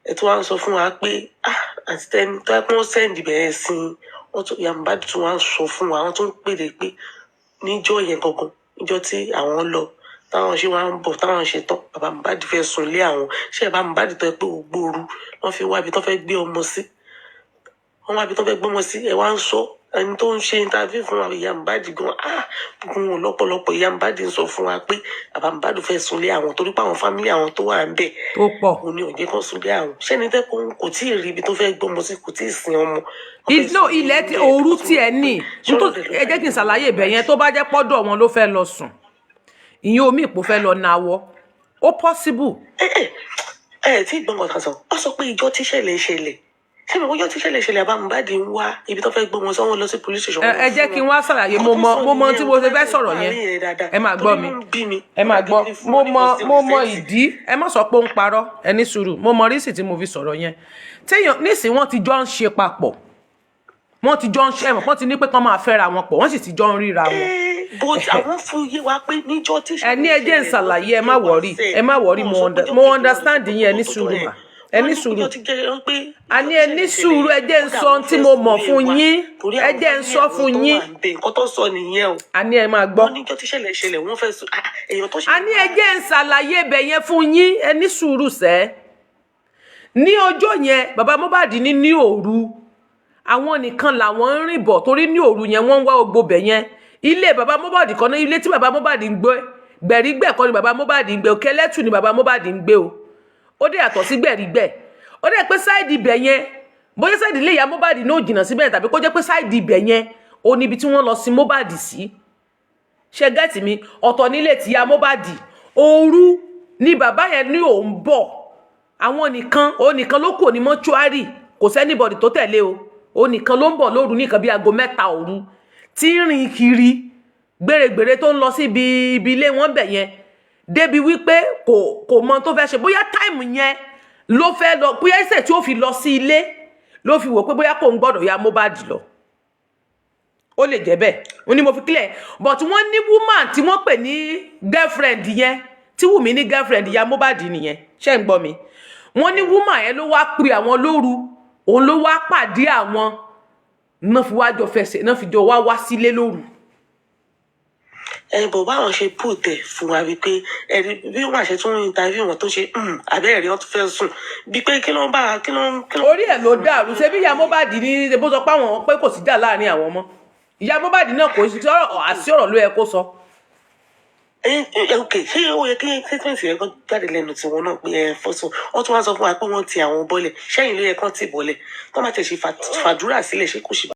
Ẹ tún wá ń sọ fún wa pé, ah, àti tẹni tó yẹ kí wọ́n send bẹ̀rẹ̀ sí i, wọ́n tún, ìyá Mohbad tún wá ń sọ fún wa, wọ́n tún ń pèdè pé níjọ́ yẹn gangan, níjọ́ tí àwọn lọ, táwọn ṣe wá ń bọ̀, táwọn ṣe tán, bàbá Mohbad fẹ́ sùn lé àwọn. Ṣé bàbá Mohbad tó yẹ pé gbogbo òru wọ́n fi wá ibi tó fẹ́ gbé ọmọ sí, wọ́n wá ibi tó fẹ́ gbé ọmọ sí? Ẹ wá ń sọ, ẹni tó ń ṣe interview fún wa, ìyá Mohbad gan, ah, gbogbo wọn lọ́pọ̀lọpọ̀. Ìyá Mohbad ń sọ fún wa pé bàbá Mohbad fẹ́ sùn lé àwọn torí pé àwọn family àwọn tó wà ń bẹ̀
Tó pọ̀.
òun ni ò jẹ́ kán sùn lé àwọn. Ṣẹ́ni tẹ́ kò tí ì rí ibi tó fẹ́ gbọ́mọ sí, kò tí ì sin ọmọ, wọ́n fẹ́
No,
sùn lé
ilẹ̀ tí
ilé
òru
ẹ̀ tó
tiẹ̀ ní.
ṣọ́rọ̀ dẹ̀ ló
Ẹ jẹ́ kí n ṣàlàyé ibẹ̀ yẹn. Tó bá jẹ́ pọ́dọ̀ wọn ló fẹ́ lọ sùn, ìyẹn omi ìpò fẹ́ lọ nawọ́, ó possible.
Ẹ ẹ ẹ tí ìgbọ́n kan sọ, ọ sọ pé ìjọ tíṣẹ̀lẹ̀ ṣẹlẹ̀, ṣé mi ìjọ tíṣẹ̀lẹ̀ ṣẹlẹ̀, àbá Mohbad ń wá ibi tó fẹ́ gbé wọn sọ, wọn lọ sí police station.
Ẹ jẹ́ kí n wá ṣàlàyé. Mo mọ tí mo ṣe fẹ́ sọ̀rọ̀ yẹn. Ẹ máa gbọ́ mi, ẹ máa gbọ́. Mo mọ ìdí. Ẹ má sọ pé ó ń parọ́, ẹ ní sùúrù. Mo mọ reason tí mo fi sọ̀rọ̀ yẹn. Téèyàn nísìnyí, wọ́n ti jọ ń ṣe papọ̀, wọ́n ti jọ ń ṣe, ẹ̀mọ̀ wọ́n ti ní pé kán máa fẹ́ra wọn pọ̀, wọ́n sì ti jọ ń ríra wọn.
But àwọn fún yé wa pé níjọ́ tí
Ẹ ní, ẹ jẹ́ ń ṣàlàyé. Ẹ má worry, ẹ má worry. Mo understand yín. Ẹ ní sùúrù mà, ẹ ní sùúrù. Àní ẹ ní sùúrù, ẹ jẹ́ ń sọ ohun tí mo mọ̀ fún yín, ẹ jẹ́ ń sọ fún yín.
Nǹkan tó sọ nìyẹn o.
Àní ẹ máa gbọ́.
Wọ́n níjọ́ tíṣẹ̀lẹ̀ ṣẹlẹ̀, wọ́n fẹ́ sùn, ah, èèyàn tó ṣe.
Àní ẹ jẹ́ ń ṣàlàyé ibẹ̀ yẹn fún yín. Ẹ ní sùúrù sẹ́. Ní ọjọ́ yẹn, bàbá Mohbad ní òru, àwọn nìkan làwọn ń rìn bọ̀, torí ní òru yẹn, wọ́n ń wá gbogbo bẹ̀ yẹn. Ilé bàbá Mohbad kan ní, ilé tí bàbá Mohbad ń gbé, gbẹ̀rígbẹ̀ kọ́ ni bàbá Mohbad ń gbé o, Kẹlẹ́tù ni bàbá Mohbad ń gbé o. Ó dé yàtọ̀ sí gbẹ̀rígbẹ̀. Ó dẹ̀ pé side ibẹ̀ yẹn, bóyá side ilé ìyá Mohbad ní ò jìnnà síbẹ̀, tàbí kó jẹ́ pé side ibẹ̀ yẹn ó níbi tí wọ́n lọ sin Mohbad sí. Ṣe get mi? Ọ̀tọ̀ nílé tí ìyá Mohbad. Òru ni bàbá yẹn ní òun bọ̀, àwọn nìkan, òun nìkan ló kù ní mọ́ṣúárì, kò sí anybody tó tẹ̀lé o. Òun nìkan ló ń bọ̀ lóru ní nǹkan bí aago 3 òru, tí ń rìn kiri gbèrègbèrè, tó ń lọ sí ibi ilé wọn bẹ̀ yẹn, débi wípé kò mọ tó fẹ́ ṣe. Bóyá time yẹn ló fẹ́ lọ, bóyá ẹsẹ̀ tí ó fi lọ sí ilé ló fi wò pé bóyá kò ń gbọ́dọ̀ ya Mohbad lọ, ó lè jẹ́ bẹ́ẹ̀. Ó ní mo fi clear. But wọ́n ní woman tí wọ́n pè ní girlfriend yẹn, tí Wùmí ní girlfriend ya Mohbad nìyẹn. Ṣé ń gbọ́ mi? Wọ́n ní woman yẹn ló wá pe àwọn lóru, òun ló wá pàdé àwọn náà, fi wá jọ fẹsẹ̀ náà, fi jọ wá wá sílé lóru.
Ẹ bọ̀, báwọn ṣe put ẹ̀ fún wa wípé ẹ̀rí bí wọ́n ṣe tún interview wọn tó ṣe abẹ́rẹ́ wọn tún fẹ́ sùn bí pé kí ló ń bá kí ló ń kí ló ń.
Orí ẹ̀ ló dàrú. Ṣé bí ìyá Mohbad ní bó sọ pé àwọn pé kò sí jà láàrin àwọn mọ́, ìyá Mohbad náà kò sí ọ̀rọ̀ àti ọ̀rọ̀ ló yẹ kó sọ.
Ẹ ẹ, ok, ṣé ó yẹ kí statement yẹn kó jáde lẹ́nu tiwọn náà pé ẹ fọ́sùn? Wọ́n tún wá sọ fún wa pé wọ́n ti àwọn bọ́lẹ̀. Ṣẹ́yìn ló yẹ kán tì bọ́lẹ̀ tó má tẹ̀ ṣe fàdúrà sílẹ̀, ṣé kò ṣe.